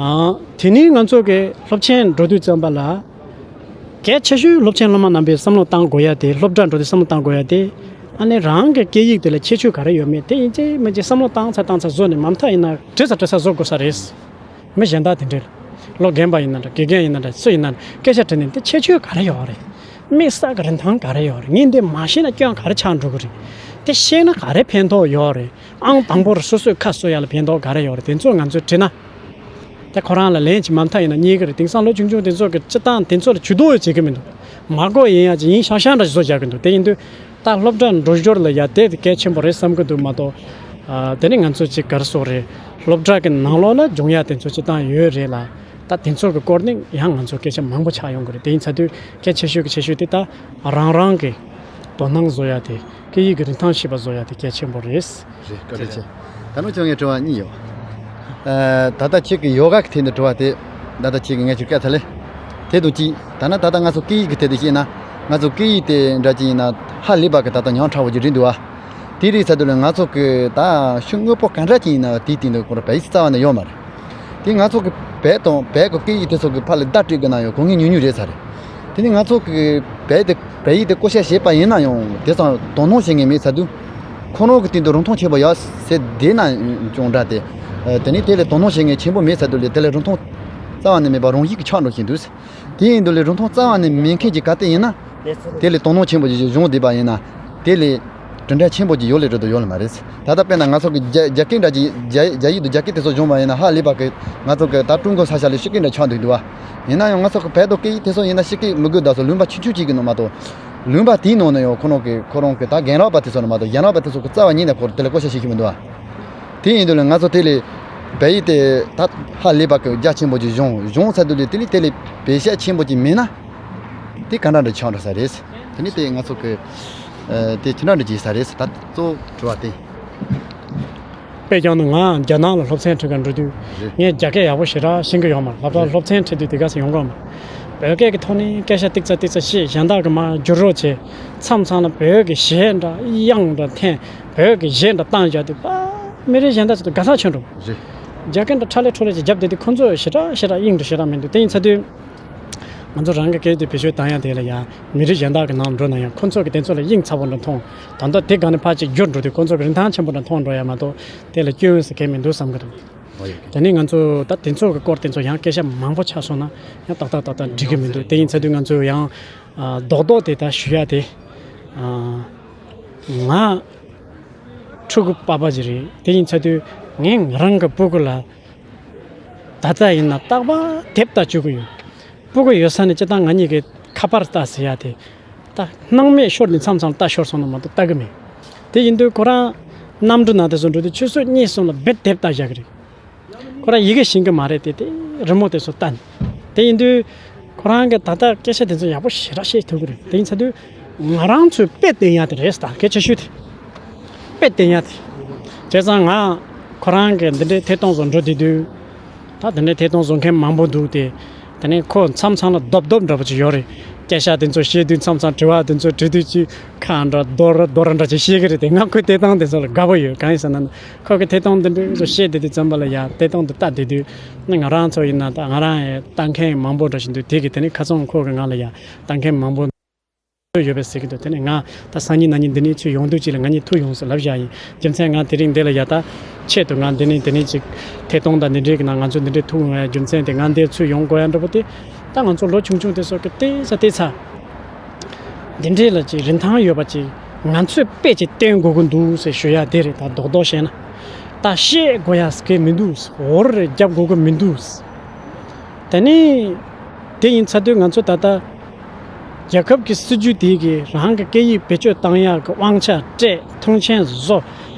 ཨ། དེ་ནས་ང་ཚོ་གི་སློབ་ཆེན་འགྲོ་དུས་ཙམ་པ་ལ། གལ་ཆེ་ཤོས་སློབ་ཆེན་སློབ་མ་རྣམ་པས་བསམ་བློ་བཏང་དགོས་ཡ་དེ་སློབ་གྲྭ་འགྲོ་དུས་བསམ་བློ་བཏང་དགོས་ཡ་དེ། ཨ་ནི་རང་གི་སྐད་ཡིག་དེ་ལ་ཁྱད་ཆོས་ག་རེ་ཡོད་མེད་དེ་ཡིན་གཅིག་མིན་གཅིག་བསམ་བློ་བཏང་ཚར་བཏང་ཚར་བཟོ་ནས་མ་མཐའ་ཡིན་ན་བྲིས་ཚར་བྲིས་ཚར་བཟོ་དགོས་ས་རེད། མི་གཞན་དག་དེ་འདྲས་ལ། ལོ་རྒན་པ་ཡིན་ན་འདྲ་དགེ་རྒན་ཡིན་ན་འདྲ་སུ་ཡིན་ན་སྐད་ཆ་དྲིས་ནས་འདི་ཁྱད་ཆོས་ག་རེ་ཡོད་རེད། དམིགས་བསལ་གྱི་རིན་ཐང་ག་རེ་ཡོད་རེད། ངས་འདི་མ་ཤེས་ན་སྐྱོན་ག་རེ་ཆགས་འགྲོ་གི་རེད། དེ་ཤེས་ན་ག་རེ་ཕན་ཐོགས་ཡོད་རེད། ཨང་དང་པོར་སོ་སོའི་ཁ་གསོ་ཡ་ལ་ཕན་ཐོགས་ག་རེ་ཡོད་རེད། དེ་ཚོ་ང་ཚོས་དྲིས་ན། དེ་ཁོ་རང་ལ་ལན་ཅིག་མ་མཐའ་ཡིན་ན་རྙེད་ཀྱི་རེད། དེང་སང་ལོ་ཆུང་ཆུང་དེ་ཚོ་གི་སྤྱི་བཏང་དེ་ཚོ་ལ་ཇུས་གཏོགས་ཡང་བྱེད་ཀྱི་མི་འདུག་མ་གོ་ཡིན་ཡ་ཅིག་ཡིན་ཤག་ཤག་འདྲ་ཞིག་བཟོ་བཞག་གི་འདུག་དེ་ཡིན་དུས་ད་སློབ་གྲྭ་འགྲོ་ཞོར་ལ་ཡ་དེ་གལ་ཆེན་པོ་རེད་བསམ་གྱི་འདུག་མ་གཏོགས། ཨ། དེ་ནི་ང་ཚོ་ཅིག་ག་རེ་ཟེར་དགོས་རེད། སློབ་གྲྭ་གི་ནང་ལོགས་ལ་སྦྱོང་ཡ་དེ་ཚོ་སྤྱི་བཏང་ཡོད་རེད་ལ། ད་དེ་ཚོ་གི་སྐོར་ནི་ཡང་ང་ཚོ་སྐད་ཆ་མང་པོ་ཆགས་ཡོང་གི་རེད། དེ་ཡིན་ཚར་དུས་གལ་ཆེ་ཤོས་ཀྱི་ཆེ་ཤོས་དེ་ད་རང་རང་གི་དོ་སྣང་བཟོ་ཡ་དེ། སྐད་ཡིག་གི་རིན་ཐང་ཤེས་པ་བཟོ་ཡ་དེ་གལ་ཆེན་པོ་རེད། རེད། བཀའ་དྲིན་ཆེ། ད་ནང་ཁྱོད་ངས་དྲི་བ་གཉིས་ཡོད། ཨ། ད་ལྟ་ཁྱེད་ཀྱི་ཡོ་ག་གི་ཐད་ནས་དྲི་བ་དེ། ད་ལྟ་ཁྱེད་ཀྱི་ངས་ཁྱོད་སྐད་ཚ་ལེ། དེ་དང་གཅིག་ད་ན་ད་ལྟ་ང་ཚོ་སྐད་ཡིག་གི་ཐད་དུ་བཤད་ན། ང་ཚོ་སྐད་ཡིག་དེ་འདྲ་ཅིག་ཡིན་ན་ཧ་ལས་པ་གི་ད་ལྟ་ཉམས་ཕྲ་བོ་ཅིག་རེད་འདུག་བ། དེ་རེད་ཚར་དུས་ལ་ང་ཚོ་གི་ད་ཤུགས་དངོས་པོ་ག་འདྲ་ཅིག་ཡིན་ན་དེའི་སྟེང་དུ་ཁོ་ར་བལ་ཡིག་རྩ་བ་ནས་ཡོད་མ་རེད། དེ་ང་ཚོ་གི་བལ་དང་བལ་གི་སྐད་ཡིག་དེ་ཚོ་གི་ཕར་ལ་བརྡ་སྤྲོད་དགོས་ན་ཡང་གོ་ངེས་ཉུང་ཉུང་རེད་ཚར་རེད། དེ་ནི་ང་ཚོ་གི་བལ་དེ་བལ་ཡིག་དེ་བརྐོ་བཞག་བྱས་པ་ཡིན་ན་ཡང་དེ་ཙམ་དོ་སྣང་བྱེད་མཁན་མེད་ཚར་དུས། ཁོ་རང་གི་སྟེང་དུ་རིན་ཐང་ཆེན་པོ་ཡོད་ཟེར་བསྡད་ན་ཅུང་འདྲ་སྟེ། དེ་ནི་དེ་ལས་དོ་སྣང་བྱེད་མཁན་ཆེན་པོ་མེད་ཚར་དུས་ལས་དེ་ལས་རིན་ཐང་རྩ་བ་ནས་མེད་པ་རང་བཞིན་གྱིས་ཆགས་འགྲོ་བཞིན་འདུག་དེ་ཡིན་དུས་ལས་རིན་ཐང་རྩ་བ་ནས་མེད་མཁན་གྱི་ག་དེ་ཡིན་ན། དེ་ལས་དོ་སྣང་ཆེན་པོ་ཞིག་བྱུང་བསྡད་པ་ཡིན་ན། དེ་ལས་གྲུབ་འབྲས་ཆེན་པོ་ཅིག་ཡོད་ལེ་རེད་དོ་ཡོད་ལེ་མ་རེད། ད་ལྟ་དཔེར་ན་ང་ཚོ་གི་རྒྱ་རྒྱ་སྐད་འདྲ་ཅིག་རྒྱ་རྒྱ་ཡིག་དུ་རྒྱ་སྐད་དེ་ཚོ་སྦྱོང་བ་ཡིན་ན་ཧ་ལས་པ་གི་ང་ཚོ་གི་ད་ཀྲུང་གོ་ས་ཆ་ལ་ཕྱི་སྐད་འདྲ་ཆགས་འདུག་འདུག་བ། ཡིན་ན་ཡང་ང་ཚོ་གི་བལ་དུ་སྐད་ཡིག་དེ་ཚོ་ཡིན་ན་ཕྱི་སྐད་མི་དགོས་ད་སོ་ལུང་པ་ཆུང་ཆུང་ཅིག་གི་ནང་མ་གཏོགས། ལུང་པ་དེའི་ནང་ནས་ཡང་ཁོ་རང་གི་ཁོ་རང་གི་ད་རྒན་རབས་པ་དེ་ཚོ་ནས་མ་གཏོགས་རྒན་རབས་པ་དེ་ཚོ་གི་རྩ་བ་ཉིད་ནས་ཁོ་རང་དེ་ལ་བརྐོ་བཞག་བྱེད་ཀྱི་མི་འདུག་བ། དེ་ཡིན་དུས་ལ་ང་ཚོ་དེ་ལས་བལ་ཡིག་དེ་ད་ཧ་ལས་པ་གི་རྒྱ་ཆེན་པོ་ཅིག་སྦྱོང་སྦྱོང་ཚར་དུས་ལས་དེ་ལས་དེ་ལས་བེད་ཤ་ཆེན་པོ་ཅིག་མེད་ན། དེ་ག་འདྲ་འདྲ་ཆགས་འགྲོ་ས་རེད། དེ་ནི་དེ་ང་ཚོ་གི་ཨ་དེ་ཅི་འདྲ་འདྲ་བྱེད་ས་རེད། ད་གཙོ་བོ་དྲི་བ་དེ། དཔེ་བཞག་ན་ང་རྒྱ་ནག་ལ་སློབ་ཚན་ཁྲིད་ག་འགྲོ་དུས། རེད། ངས་རྒྱ་སྐད་ཡག་པོ་ཞེ་དྲག་ཤེས་ཀྱི་ཡོད་མ་རེད། སློབ་གྲྭ་རེད། སློབ་ཚན་ཁྲིད་དུས་དེ་ག་ཚོད་ཡོང་གི་ཡོད་མ་རེད། བོད་སྐད་ཀྱི་ཐོག་ནས་སྐད་ཆ་ཏིག་ཙམ་ཏིག་ཙམ་བཤད། གཞན་དག་གིས་མར་བསྒྱུར་རོགས་བྱས། མཚམས་མཚམས་ལ་བོད་ཀྱི་གཞས་འདྲ་དབྱངས་འདྲ་འཐེན། བོད་ཀྱི་གཞས་འདྲ་བཏང་བཞག་དུས་པ། མི་རིགས་གཞན་དག་ཚོ་དགའ་ཚོར་ཆེན་འགྲོ། རེད། རྒྱ་སྐད་འདྲ་ཁྲ་ལེ་ཁྲོ་ལེ་ཅིག་བརྒྱབ་བསྡད་དུས་ཁོ་ཚོ་ཞེ་དྲག་ཞེ་དྲག་དབྱིངས་འགྲོ་ཞེ་དྲག་མི་འདུག་དེ་ཡིན་ཚར་དུས། ང་ཚོ་རང་གི་སྐད་དེ་བེད་སྤྱོད་བཏང་ཡ་དེ་ལ་ཡ། མི་རིགས་གཞན་དག་གི་ནང་འགྲོ་ན་ཡང་ཁོ་ཚོ་གི་དེ་ཚོ་ལ་དབྱིངས་ཚ་པོ་འདྲ་མཐོང་། ད་ལྟ་དེ་སྒང་ནས་ཕར་ཅིག་བསྒྱུར་འགྲོ་དུས་ཁོ་ཚོ་གི་རིན་ཐང་ཆེན་པོ་འདྲ་མཐོང་འགྲོ་ཡ་མ་གཏོགས། དེ་ལ་སྐྱོན་ཟེར་མཁན་མི་འདུག་བསམ་གི་འདུག་ཨོ་ཡ། དེ་ནས་ང་ཚོ་ད་དེ་ཚོ་གི་སྐོར་དེ་ཚོ་ཡང་སྐད་ཆ་མང་པོ་ཆགས་སོང་ན་ཡང་ཏག་ཏག་ཏག་ཏག་འགྲིག་གི་མི་འདུག་དེ་ཡིན་ཚར་དུས་ང་ཚོ་ཡང་། ཨ། རྡོག་རྡོག་དེ་ད་ཞུ་ཡ་དེ། ཨ། ང་ཕྲུ་གུ་པ་ཕ་ཅིག་རེད། དེ་ཡིན་ཚར་དུས་ངས་ང་རང་གི་སྤུ་གུ་ལ་ད་ལྟ་ཡིན་ན་རྟག་པར་དེབ་ལྟ་བཅུག་གི་ཡོད། སྤུ་གུ་ཡོད་ས་ནས་སྤྱིར་བཏང་ང་གཉིས་ཀྱིས་ཁ་པར་ལྟ་ཟེར་ཡ་དེ། ད་སྣང་མེད་ཤོར་ནས་མཚམས་མཚམས་ལྟ་ཤོར་སོང་ན་མ་གཏོགས་ལྟ་གི་མེད། དེ་ཡིན་དུས་ཁོ་རང་གནམ་གྲུ་ནང་དེ་ཚོ་འགྲོ་དུས་ཆུ་ཚོད་གཉིས་གསུམ་ལ་རྦད་དེབ་ལྟ་བཞག་གི་རེད། ཁོ་རང་ཡི་གེ་ཤེས་གི་མ་རེད་དེ། དེ་རི་མོ་དེ་ཚོ་ལྟ་ནས། དེ་ཡིན་དུས་ཁོ་རང་གིས་ད་ལྟ་སྐད་ཆ་དེ་ཚོ་ཡག་པོ་ཞེ་དྲག་བཤད་ཐུབ་ཀྱི་རེད། དེ་ཡིན་ཚར་དུས་ང་རང་ཚོས་དཔེ་སྟོན་ཡ་དེ་རེད། ད་གལ་ཆེ་ཤོས་དེ་དཔེ་སྟོན་ཡ་དེ། བྱས་ཙང་ང་ཁོ་རང་གི་འདི་འདྲའི་ཐད་གཏོང་བཟོ་འགྲོ་བསྡད་དུས། ད་དེ་འདྲའི་ཐད་གཏོང་བཟོ་མཁན་མང་པོ་འདུག་སྟེ། དེ་ནས་ཁོ་མཚམས་མཚམས་ལ་རྡོབ་རྡོབ་འདྲ་པོ་ཅིག་ཡོད་རེད། སྐད་ཆ་དེ་ཚོ་བཤད་དུས་མཚམས་མཚམས་དྲི་བ་དེ་ཚོ་དྲི་དུས་ཅིག་ཁ་འདྲ་རྡོ་ར་རྡོ་ར་འདྲ་ཅིག་བཤད་གི་རེད་དེ། ང་ཁོའི་ཐད་གཏོང་དེ་ཚོ་ལ་དགའ་པོ་ཡོད། གང་ཡིན་ཟེར་ན། ཁོ་གི་ཐད་གཏོང་འདི་འདྲ་ཚོ་བཤད་བསྡད་དུས་ཙམ་པ་ལ་ཡ་ཐད་གཏོང་འདི་ལྟ་བསྡད་དུས། ནི་ང་རང་ཚོ་ཡིན་ན་ད་ང་རང་ཡང་ལྟ་མཁན་མང་པོ་འདྲ་ཞིག་འདུག་དེ་གི་དེ་ནི་ཁ་སང་ཁོ་གི་ང་ལ་ཡ་ལྟ་མཁན་མང་པོ་ཡོད་པས་ཟེར་གི་འདུག་དེ་ནི་ང་ད་སང་ཉིན་གནངས་ཉིན་འདི་ནས་ཚུར་ཡོང་དུས་ཅིག་ལ་ང་གཉིས་ཐུག་ཡོང་ཟེར་ལབ་བཞག་ཡིན། རྒྱུ་མཚན་ང་དེ་རིང་འདི་ལ་ཡ་ད་ཆེད་དུ་ང་འདི་ནས་འདི་ནས་ཅིག་ཐད་གཏོང་དང་འདི་འདྲའི་གི་ནང་ང་ཚོ་འདི་འདྲའི་ཐུག་ཡོང་ཡ་རྒྱུ་མཚན་དེ། ང་འདིར་ཚུར་ཡོང་དགོས་ཡ་འདྲ་པོ་དེ། ད་ང་ཚོ་ལོ་ཆུང་ཆུང་དེ་ཚོ་གི་བལྟས་ས་བལྟས་ཚར། འདི་འདྲའི་ལ་ཅིག་རིན་ཐང་ཡོད་པ་ཅིག་ང་ཚོས་དཔེ་ཅིག་སྟོན་དགོས་ཀྱི་འདུག་ཟེར་ཞུ་ཡ་དེ་རེད། ད་རྡོག་རྡོག་བཤད་ན། ད་བཤད་དགོས་ཡ་ཟེར་གི་མི་འདུག་འོ་རེ་རྒྱབ་དགོས་ཀྱི་མི་འདུག་དེ་ནས་དེ་ཡིན་ཚར་དུས་ང་ཚོ་ད་ལྟ་ རྒྱལ་ཁབ་ཀྱི་སྲིད་ཇུས་དེ་གིས་རང་གི་སྐད་ཡིག་བེད་སྤྱོད་བཏང་ཡག་གི་དབང་ཆ་སྤྲད། མཐོང་ཆེན་བཟོ།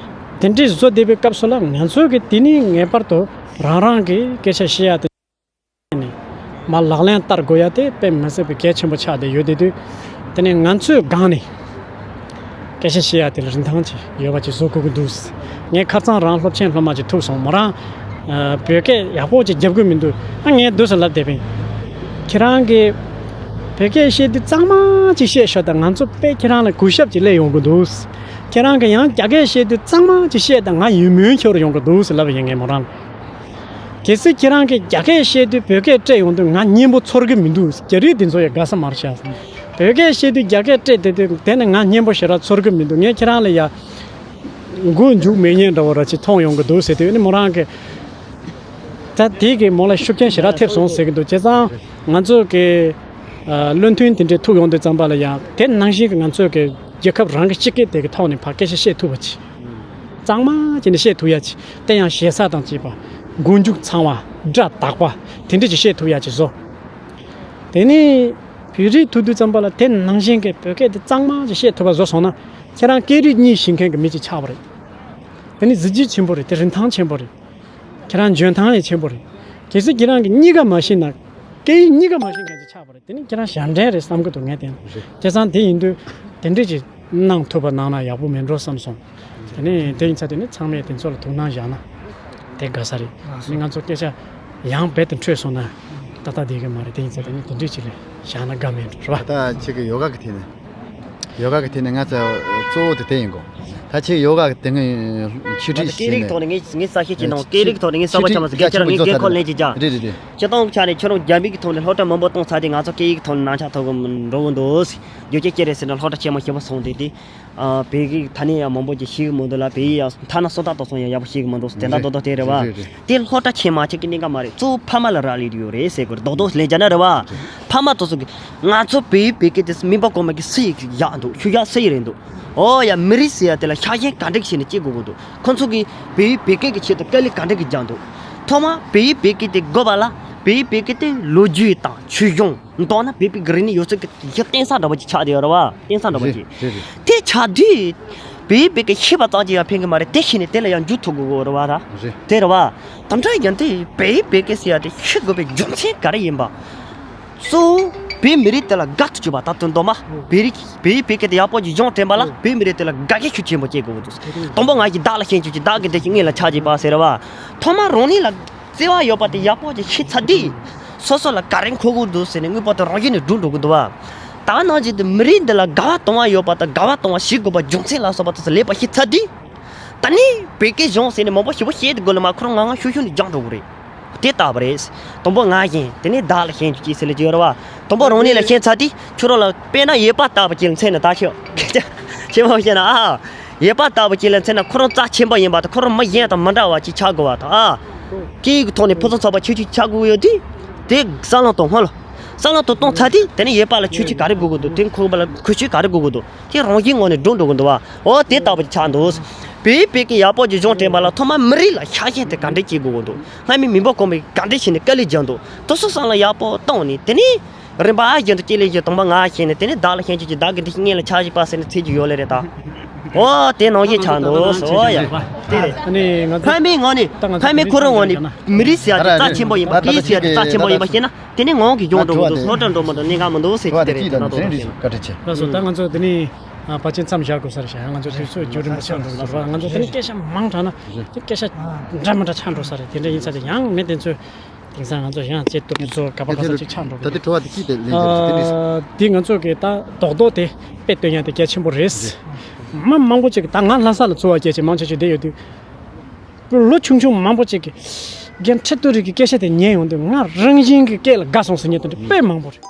དེ་འདྲའི་བཟོ་བསྡད་པའི་སྐབས་སུ་ལ་ང་ཚོ་གིས་དེ་ནི་ངེས་པར་དུ་རང་རང་གིས་སྐད་ཆ་བཤད་ཡག་དེ་ནི་མར་ལག་ལེན་བསྟར་དགོས་ཡག་དེ་དཔེ་མི་སྲིད་པའི་གལ་ཆེན་པོ་ཆགས་བསྡད་ཡོད། དེ་དུས་དེ་ནི་ང་ཚོའི་སྒང་ནས་སྐད་ཆ་བཤད་ཡག་དེ་ལ་རིན་ཐང་ཅིག་ཡོད་པ་ཅིག་བཟོ་དགོས་ཀྱི་འདུག་ངས་ཁ་རྩང་རང་སློབ་ཆེན་སློབ་མ་ཅིག་ཐུག་སོང་། མོ་རང་ཨ་བོད་སྐད་ཡག་པོ་ཅིག་རྒྱབ་ཀྱི་མི་འདུག་ཨ་ངས་སྡོད་སུ་ལབ་བསྡད་པས། ཁྱེད་རང་གིས་བོད་སྐད་བཤད་དུས་གཙང་མ་ཅིག་བཤད་ཤོག་དང་། ང་ཚོ་དཔེ་ཁྱེད་རང་ལ་གུས་ཞབས་ཅིག་སླེབས་ཡོང་གི་འདུག་ཁྱེད་རང་གིས་ཡང་རྒྱ་སྐད་བཤད་དུས་གཙང་མ་ཅིག་བཤད་དང་། ང་ཡིད་སྨོན་འཆོར་ཡོང་གི་འདུག་ལབ་ཡིན། ངས་མོ་རང་ལ། གལ་སྲིད་ཁྱེད་རང་གིས་རྒྱ་སྐད་བཤད་དུས་བོད་སྐད་སྤྲད་ཡོང་དུས་ང་སྙན་པོ་ཚོར་གི་མི་འདུག་རྒྱ་རིགས་འདི་ཚོ་ཡ་དགའ་ས་མ་རེད་ཤག་བོད་སྐད་བཤད་དུས་རྒྱ་སྐད་སྤྲད་བསྡད་དུས་དེ་ནི་ང་སྙན་པོ་ཞེ་དྲག་ཚོར་གི་མི་འདུག་ངས་ཁྱེད་རང་ལ་ཡ་མགོ་མཇུག་མེད་མཁན་འདྲ་བོ་ར་ཅིག་མཐོང་ཡོང་གི་འདུག་ཟེར་དུས་ནི་མོ་རང་གིས། ད་དེ་གིས་མོ་ལ་ཤུགས་རྐྱེན་ཞེ་དྲག་ཐེབས་སོང་ཟེར་གི་འདུག་བྱས་ཙང་ང་ཚོ་གི་ཨ་བློ་མཐུན་དེ་འདྲས་ཐུག་ཡོང་དུས་ཙམ་པ་ལ་ཡང་དེ་ནང་བཞིན་གྱི་ང་ཚོ་གི་རྒྱལ་ཁབ་རང་གི་སྤྱི་སྐད་དེ་གི་ཐོག་ནས་ཕར་སྐད་ཆ་བཤད་ཐུབ་པ་ཅིག་གཙང་མ་བྱས་ནས་བཤད་ཐུབ་ཡ་ཅིག་དེ་ཡང་ཞེ་ས་དང་བཅས་པ། མགོ་མཇུག་ཚང་བ། སྒྲ་དག་པ། དེ་འདྲས་ཅིག་བཤད་ཐུབ་ཡ་ཅིག་བཟོ། དེ་ནས་བོད་རིགས་ཐུག་དུས་ཙམ་པ་ལ་དེ་ནང་བཞིན་གྱི་བོད་སྐད་དེ་གཙང་མ་ཅིག་བཤད་ཐུབ་པ་བཟོ་སོང་ན། ཁྱེད་རང་སྐད་རིགས་གཉིས་ཤེས་མཁན་གྱི་མི་ཅིག་ཆགས་པ་རེད། དེ་ནི་གཟི་བརྗིད་ཆེན་པོ་རེད། དེ་རིན་ཐང་ཆེན་པོ་རེད། ཁྱེད་རང་འཇོན་ཐང་ཡང་ཆེན་པོ་རེད། གལ་སྲིད་ཁྱེད་རང་གིས་གཉིས་ཀ་མ་ཤེས་ན། སྐད་ཡིག་གཉིས་ཀ་མ་ཤེས་མཁན་ཅིག་ཆགས་པ་རེད། དེ་ནི་ཁྱེད་རང་ཞབས་འདྲེན་རེད་བསམ་གྱི་འདུག་ངས་བལྟས་ན། རེད། བྱས་ཙང་དེ་ཡིན་དུས་དེ་འདྲས་ཅིག་གནང་ཐུབ་པ་གནང་ན་ཡག་པོ་མེད་འགྲོ་བསམ་སོང་། དེ་ནི་དེ་ཡིན་ཙང་དེ་ནི་ཚང་མས་དེ་ཚོ་ལ་དོ་སྣང་བཞག་ན་དེ་དགའ་ས་རེད། ཨ་ནི་ང་ཚོ་སྐད་ཆ་ཡང་རྦད་དེ་འཕྲོས་སོང་ན་ཏག་ཏག་བསྡད་ཀྱི་མ་རེད། དེ་ཡིན་ཙང་དེ་ནི་དེ་འདྲས་ཅིག་ལ་བཞག་ན་དགའ་མེད་འགྲོ་རེད་པ། ད་ཁྱེད་ཀྱི་ཡོ་ག་གི་ཐད་ནས། ཡོ་ག་གི་ཐད་ནས་ང་ཚོ་གཙོ་བོ་དེ་དེ་ཡིན་གོ། ད་ཁྱེད་ཡོ་ག་གི་དེ་སྔའི་ཆོས་ང་ཚོ་ཁྲིད་སྐད་རིགས་ཀྱི་ཐོག་ནས་ངས་ངས་གསལ་བཤད་བྱས་ནའང་སྐད་རིགས་ཀྱི་ཐོག་ནས་ངས་གསར་པ་ཆགས་མ་སོང་། སྐད་ཆ་རང་ངས་འགན་ཁུར་ལེན་གྱི་ཅག་རེད་རེད་རེད། སྤྱིར་བཏང་ཆ་ནས་ཁྱོད་རང་རྒྱ་མི་གི་ཐོག་ནས་སློབ་གྲྭ་མང་པོ་གཏོང་ཚར་དུས་ང་ཚོ་སྐད་ཡིག་གི་ཐོག་ནས་ནང་ཆ་ཐོབ་གི་འགྲོ་གི་འདུག་རྒྱུ་རྐྱེན་ཅི་རེད་ཟེར་ན་སློབ་གྲྭ་ཆེན་མོ་ཞེ་པོ་སོང་དུས་དེ། ཨ་བོད་ཡིག་ད་ནས་ཡང་མང་པོ་ཅིག་ཤེས་གི་མི་འདུག་ལ། བོད་ཡིག་ཡང་ཐ་ན་སོ་ཐར་དེ་ཚོ་ཡང་ཡག་པོ་ཤེས་གི་མི་འདུག་དེ་འདྲ་རྡོག་རྡོག་དེ་རེད་བ། རེད་རེད། དེ་སློབ་གྲྭ་ཆེན་མོ་ཅིག་གི་གནད་འགག་མ་རེད། གཙོ་བོ་ཕ་མ་ལ་རག་ལས་ཡོད་རེད་ཟེར་དགོས་རེད། རྡོག་རྡོག་ལན་རྒྱག་ན་རེད་བ། ཕ་མ་དེ་ཚོ་གིས་ང་ཚོ་བོད་ཡིག་བོད་སྐད་དེ་མིན་པ་གོང་མ་གི་སུ་ཡིས་ཡག་འདུག་ཤུགས་ཡག་སུ་ཡིས་རེད་འདུག་ཨོ་ཡ་མི་རིགས་ཟེར་ཡ་དེ་ལ་ཤ་ཞེན་ག་འདྲ་བྱས་ནས་བྱེད་དགོས་ཀྱི་འདུག་ཁོ་ཚོ་གིས་བོད་ཡིག་བོད་སྐད་ཀྱི་ཆེད་དུ་དཀའ་ལས་ག་འདྲ་གི་རྒྱག་འདུག་ཐོག་མར་བོད་ཡིག་བོད་སྐད་དེ་དགོས་པ་ལ་བོད་ཡིག་བོད་སྐད་དེ་ལོ་རྒྱུས་དང་ཆོས་གཞུང་མདོར་ན་བོད་པའི་གི་རིག་གནས་ཡོད་ཚད་ཀྱི་རྟེན་ས་འདྲ་པོ་ཅིག་ཆགས་བསྡད་ཡོད་རེད་བ། རྟེན་ས་འདྲ་པོ་ཅིག་རེད་རེད། དེ་ཆགས་དུས་བོད་ཡིག་བོད་སྐད་ཤེས་པ་ཙམ་གྱིས་ཡང་ཕན་གི་མ་རེད། དེ་ཤེས་ནས་དེ་ལ་ཡང་འཇུག་ཐུབ་དགོས་ཀྱི་རེད་བ། ད་རེད། དེ་རེད་བ། དེ་འདྲ་ཡིན་དུས་བོད་ཡིག་བོད་སྐད་ཟེར་ཡ་དེ་ཤེས་དགོས་པའི་རྒྱུ་མཚན་ག་རེ་ཡིན་པ། གཙོ་བོ་བོད་མི་རིགས་དེ་ལ་དགའ་ཐུབ་ཅིག་པ། ད་དོན་དུ་མ་བོད་རིགས་བོད་ཡིག་བོད་སྐད་དེ་ཡག་པོ་ཅིག་སྦྱོང་དྲན་པ་ལ་བོད་མི་རིགས་དེ་ལ་དགའ་སྐྱིད་ཤུགས་ཆེན་པོ་སྐྱེ་དགོས་ཀྱི་འདུག་དང་པོ་ང་གིས་བདག་ལ་ཞེན་བཅུག་ཅིག་བདག་གི་བདེ་སྐྱིད་ངེད་ལ་ཆགས་ཅིག་པ་ཟེར་བ། ཐོག་མར་རང་ཉིད་ལ་བརྩེ་བ་ཡོད་པ་དེ་ཡག་པོ་ཅིག་ཤེས་ཚར་དུས། སོ་སོ་ལ་ག་རེ་མཁོ་གི་འདུག་ཟེར་ནས་དངོས་པོ་དེ་རང་བཞིན་ནས་འགྲུབ་འགྲོ་གི་འདུག་བ། ད་ནང་བཞིན་དུ་མི་རིགས་འདི་ལ་དགའ་བ་གཏོང་བ་ཡོད་པ་དང་དགའ་བ་གཏོང་བ་ཞིག་དགོས་པ་རྒྱུ་མཚན་ལ་སོགས་པ་དེ་ཚོ་ལེགས་པར་ཤེས་ཚར་དུས། ད་ནི་བོད་སྐད་སྦྱོང་ཟེར་ནས་མང་པོ་ཞེ་པོ་བཤད་དགོས་ལ་མ་ཁོ་རང་ངང་ངང་ཤུགས་ཤུགས་ནས་སྦྱངས་འགྲོ་གི་རེད། དེ་ལྟ་བུ་རེད། དང་པོ་ང་ཞེན། དེ་ནས་བདག་ལ་ཞེན་བཅུག་ཅིག་ཟེར་ལ་ཅིག་ཡོད་རེད་བ། དང་པོ་རང་ཉིད་ལ་ཞེན་ཚར་དུས་ཁྱོད་རང་ལ་དཔེར་ན་ཡོད་པ་ལྟ་བུ་ཅིག་ལ་མཚོན་ན་ད་ཤོད། ཆེ་མོ་བཤད་ན་ཨ། ཡོད་པ་ལྟ་བུ་ཅིག་ལ་མཚོན་ན་ཁོ་རང་རྩ་ཆེན་པོ་ཡིན་པ་དང་ཁོ་རང་མི་གཞན་དང་མི་འདྲ་བ་ཅིག་ཆགས་དགོས་པ་དང་ཨ། སྐད་ཡིག་གི་ཐོག་ནས་ཕུན་སུམ་ཚོགས་པ་ཆོས་ཅིག་ཆགས་དགོས་ཡོད་དུས། དེ་བསམ་བློ་གཏོང་སྔོན་ལ། བསམ་བློ་གཏོང་གཏོང་ཚར་དུས་དེ་ནས་ཡོད་པ་ལ་ཆོས་ཅིག་ག་རེ་དགོས་ཀྱི་འདུག་དེ་ཁོ་པ་ལ་ཁོ་ཆོས་ག་རེ་དགོས་ཀྱི་འདུག་དེ་རང་བཞིན་ངོས་ནས་འགྲོ་འགྲོ་གི་འདུག་བ། འོ་དེ་ལྟ་བུ་ཆགས་འདུག་བོད་ཡིག་བོད་སྐད་ཡག་པོ་ཅིག་སྦྱོང་དྲན་པ་ལ་ཐོག་མར་མི་རིགས་ལ་ཤ་ཞེན་དེ་ག་འདྲས་སྐྱེ་དགོས་ཀྱི་འདུག་སྔ་མའི་མི་འབོར་གོང་མས་ག་འདྲས་བྱས་ནས་དཀའ་ལས་བརྒྱབ་འདུག་དེ་ཚོ་བསམ་བློ་ཡག་པོ་བཏང་ནས་དེ་ནས། རིམ་པ་བཞིན་དུ་སྐྱེ་ལས་བཞིན་དང་པོ་ང་ཞེན་ནས་དེ་ནས་བདག་ལ་ཞེན་བཅུག་ཅིག་བདག་གི་བདེ་སྐྱིད་ངེད་ལ་ཆགས་ཅིག་པ་ཟེར་ནས་ཚིག་ཅིག་ཡོད་ལེ་རེད་ད། འོ་དེ་ནང་བཞིན་ཆགས་འདུག་འོ་ཡ། དེ་རེད། ཨ་ནི་ང་ཚོ་ཕ་མའི་ངོས་ནས་ད་ང་ཚོ་ཕ་མའི་ཁོ་རང་ངོས་ནས་མི་རིགས་ཟེར་ཡ་དེ་རྩ་ཆེན་པོ་ཡིན་པ་སྐད་ཡིག་ཟེར་ཡ་དེ་རྩ་ཆེན་པོ་ཡིན་པ་ཤེས་ན་དེ་ནས་ངང་གིས་སྦྱོང་འགྲོ་གི་འདུག་སློབ་གྲྭར་འགྲོ་མ་འགྲོ་གནད་འགག་མི་འདུག་ཟེར་གྱི་དེ་རེད་དེ་ན་དོ་དོ་ཤེས་ན། བཀའ་དྲིན་ཆེ། ལགས་སོ། ད་ང་ཚོ་དེ་ནས་ཕལ་ཆེར་མཚམས་བཞག་དགོས་ས་རེད་ཤག་ང་ཚོ་དུས་ཚོད་རྒྱུན་རིང་པོ་ཆགས་འགྲོ་གི་འདུག་ང་ཚོ་དེ་ནས་སྐད་ཆ་མང་དྲགས་ན་སྐད་ཆ་འདྲ་མི་འདྲ་ཆགས་འགྲོ་ས་རེད། དེ་འདྲ་ཡིན་ས་དེ་ཡང་མི་དེ་ཚོས། དེང་སང་ང་ཚོ་ཡང་བྱེད་ཐུབ་ཚོ་ག་པ་ག་ས་ཅིག་ཆགས་འགྲོ་གི་ད་དེ་འདུག་དྲི་བ་དེ་ཅི་དེ་ལན་འདེབས་ཅི་དེ་རེད། ཨ་དེ་ང་ཚོ་གི་ད་རྡོག་རྡོག་དེ་དཔེ་སྟོན་ཡ་དེ་གལ་ཆེན་པོ་རེད། རེད། མི་མང་པོ་ཅིག་ད་ང་ལྷ་ས་ལ་འཚོ་བ་སྐྱེལ་ཅིག་མང་ཆེ་ཆེ་བསྡད་ཡོད་དུས། ལོ་ཆུང་ཆུང་མང་པོ་ཅིག་གིས་རྒན་ཁྲི་ཏུ་རིག་གི་སྐད་ཆ་དེ་ཉན་ཡོང་དུས་ང་རང་བཞིན་གྱི་སྐད་ལ་དགའ་སོང་ཟེར་མཁན་དེ་འདྲ་དཔེ་མང་པོ་རེད།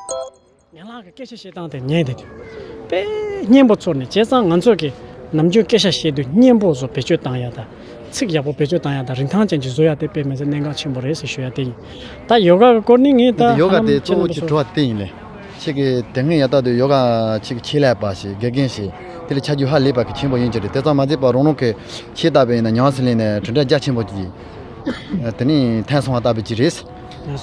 ངན་ལགས་ཀྱི་སྐད་ཆ་བཤད་སྟངས་དེ་ཉན་བསྡད་དུས། དཔེ་སྙན་པོ་ཚོར་ནས་བྱས་ཙང་ང་ཚོ་གིས་ནམ་རྒྱུན་སྐད་ཆ་བཤད་དུས་སྙན་པོ་བཟོ་བེད་སྤྱོད་བཏང་ཡ་དང་། ཚིག་ཡག་པོ་བེད་སྤྱོད་བཏང་ཡ་དང་རིན་ཐང་ཅན་ཅིག་བཟོ་ཡ་དེ་དཔེ་མི་སྲིད་གནད་འགག་ཆེན་པོ་རེད་ཟེར་ཞུ་ཡ་དེ་ཡིན། ད་ཡོ་ག་གི་སྐོར་ནི་ངས་ད་ཡོ་ག་ཧ་ལམ་དེ་གཙོ་བོ་ཁྱེད་རྣམ་ཚོ་གི་དྲི་བ་དེ་ཡིན་ལེ། ཁྱེད་ཀྱི་དེ་སྔོན་ཡ་ད་དུ་ཡོ་ག་ཁྱེད་ཀྱི་ཆེད་ལས་པ་ཞིག་དགེ་རྒན་ཞིག་དེ་ལ་ཆ་རྒྱུས་ཧ་ལས་པ་གི་ཆེན་པོ་ཡིན་གྱི་རེད། དེ་ཙམ་མ་ཟད་པ་རང་རང་གི་ཁྱེད་ལྟ་བུ་ཡིན་ན་ཉམས་སུ་ལེན་ནས་གྲུབ་འབྲས་རྒྱ་ཆེན་པོ་ཅིག་དེ་ནས་ཐོན་སོང་བ་ལྟ་བུ་ཅིག་རེད།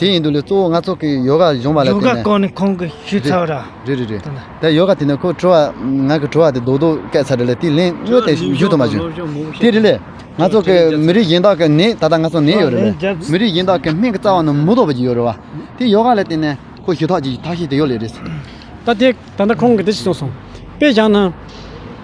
དེ་ཡིན་དུས་ལས་གཙོ་བོ་ང་ཚོ་གི་ཡོ་ག་སྦྱོང་བ་ལ་ཡོ་ག་བརྟེན་ནས། སྐོར་ནས་ཁོང་གིས་ཞུས་ཚར་བ་ར། རེད་རེད་རེད། ད་ཡོ་ག་དེ་ནས་ཁོ་དྲི་བ་ང་གི་དྲི་བ་དེ་རྡོག་རྡོག་བཀལ་ཚར་རེད་ལ། དེ་ལན་དངོས་དེ་ཞུ་ཐུབ་མ་བྱུང་། དེ་རེད་ལས། ང་ཚོ་གི་མི་རིགས་གཞན་དག་གི་ནད་ད་ལྟ་ང་ཚོ་ནད་ཡོད་རེད་ལས། མི་རིགས་གཞན་དག་གི་སྨན་གྱི་རྩ་བ་ནས་མི་ཐོབ་པ་ཅིག་ཡོད་རེད་བ། དེ་ཡོ་ག་ལ་བརྟེན་ནས་ཁོ་ཞུ་ཐག་ཅིག་ཐག་ཤེས་དེ་ཡོད་ལས་རེད། ད་དེ་ད་ལྟ་ཁོང་གིས་འདི་ཞིག་གསུངས་སོང་། དཔེ་བཞག་ན།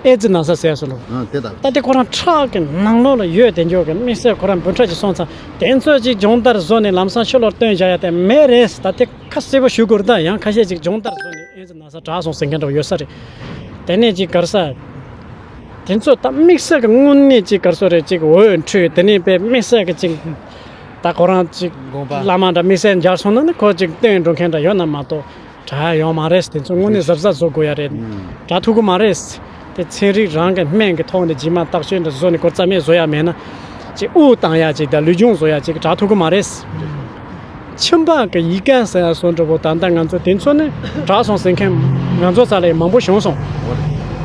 ཨེ་ཙི་ན་ཚ་ཟེར་སོང་ལོ། ཨ་དེ་ད། ད་དེ་ཁོ་རང་ཁྲག་གི་ནང་ལོགས་ལ་ཡོད་དེ་འཇོག་གི་དམིགས་བསལ་ཁོ་རང་འབུམ་ཕྲག་ཅིག་སོང་ཙང་དེ་ཚོ་ཅིག་སྦྱོང་བརྡར་བཟོ་ནས་ལམ་སང་ཕྱི་ལོགས་སྟོན་བཞག་ཡ་དེ་མེད་རེད། ད་དེ་ཁ་གསལ་པོ་ཞུ་དགོས་རེད། ད་ཡང་ཁ་ཤས་ཅིག་སྦྱོང་བརྡར་བཟོ་ནས་ཨེ་ཙི་ན་ཚ་དྲག་སོང་ཟེར་མཁན་འདྲ་བོ་ཡོད་ས་རེད། དེ་ནས་ཅིག་ག་རེ་ཟེར། དེ་ཚོ་ད་དམིགས་བསལ་གྱི་དངོས་གནས་ཅིག་ག་རེ་ཟེར་རེད། ཅིག་འོད་འཕྲོས་དེ་ནས་དཔེ་དམིགས་བསལ་གྱི་ཅིག་ད་ཁོ་རང་ཅིག་དགོངས་པ། བླ་མ་འདྲ་དམིགས་བསལ་མཇལ་སོང་ན་ནི་ཁོ་ཅིག་བསྟན་འགྲོ་མཁན་འདྲ་ཡོད་ན་མ་གཏོགས་དྲག་ཡོད་མ་རེད། དེ་ཚོ་དངོས་གནས་གཟབ་གཟབ་བཟོ་དགོས་ཡ་རེད། དྲག་ཐུབ་ཀྱི་མ་རེད། དེ་ཚན་རིག་རང་གི་སྨན་གྱི་ཐོག་ནས་རྗེས་མ་བརྟག་དཔྱད་འདྲ་བཟོ་ནས་ཁོ་རྩ་མེད་བཟོ་ཡ་མེད་ན། ཅིག་དབུགས་བཏང་ཡ་ཅིག་དང་ལུས་སྦྱོང་བཟོ་ཡ་ཅིག་དྲག་ཐུབ་ཀྱི་མ་རེད། མཆིན་པ་གི་ཡི་ག་ཟེར་ཡ་བཟོ་འདྲ་པོ་ད་ལྟ་ང་ཚོ་དེ་ཚོ་ནི་དྲག་སོང་ཟེར་མཁན་ང་ཚོ་རྩ་ལ་མང་པོ་བྱུང་སོང་།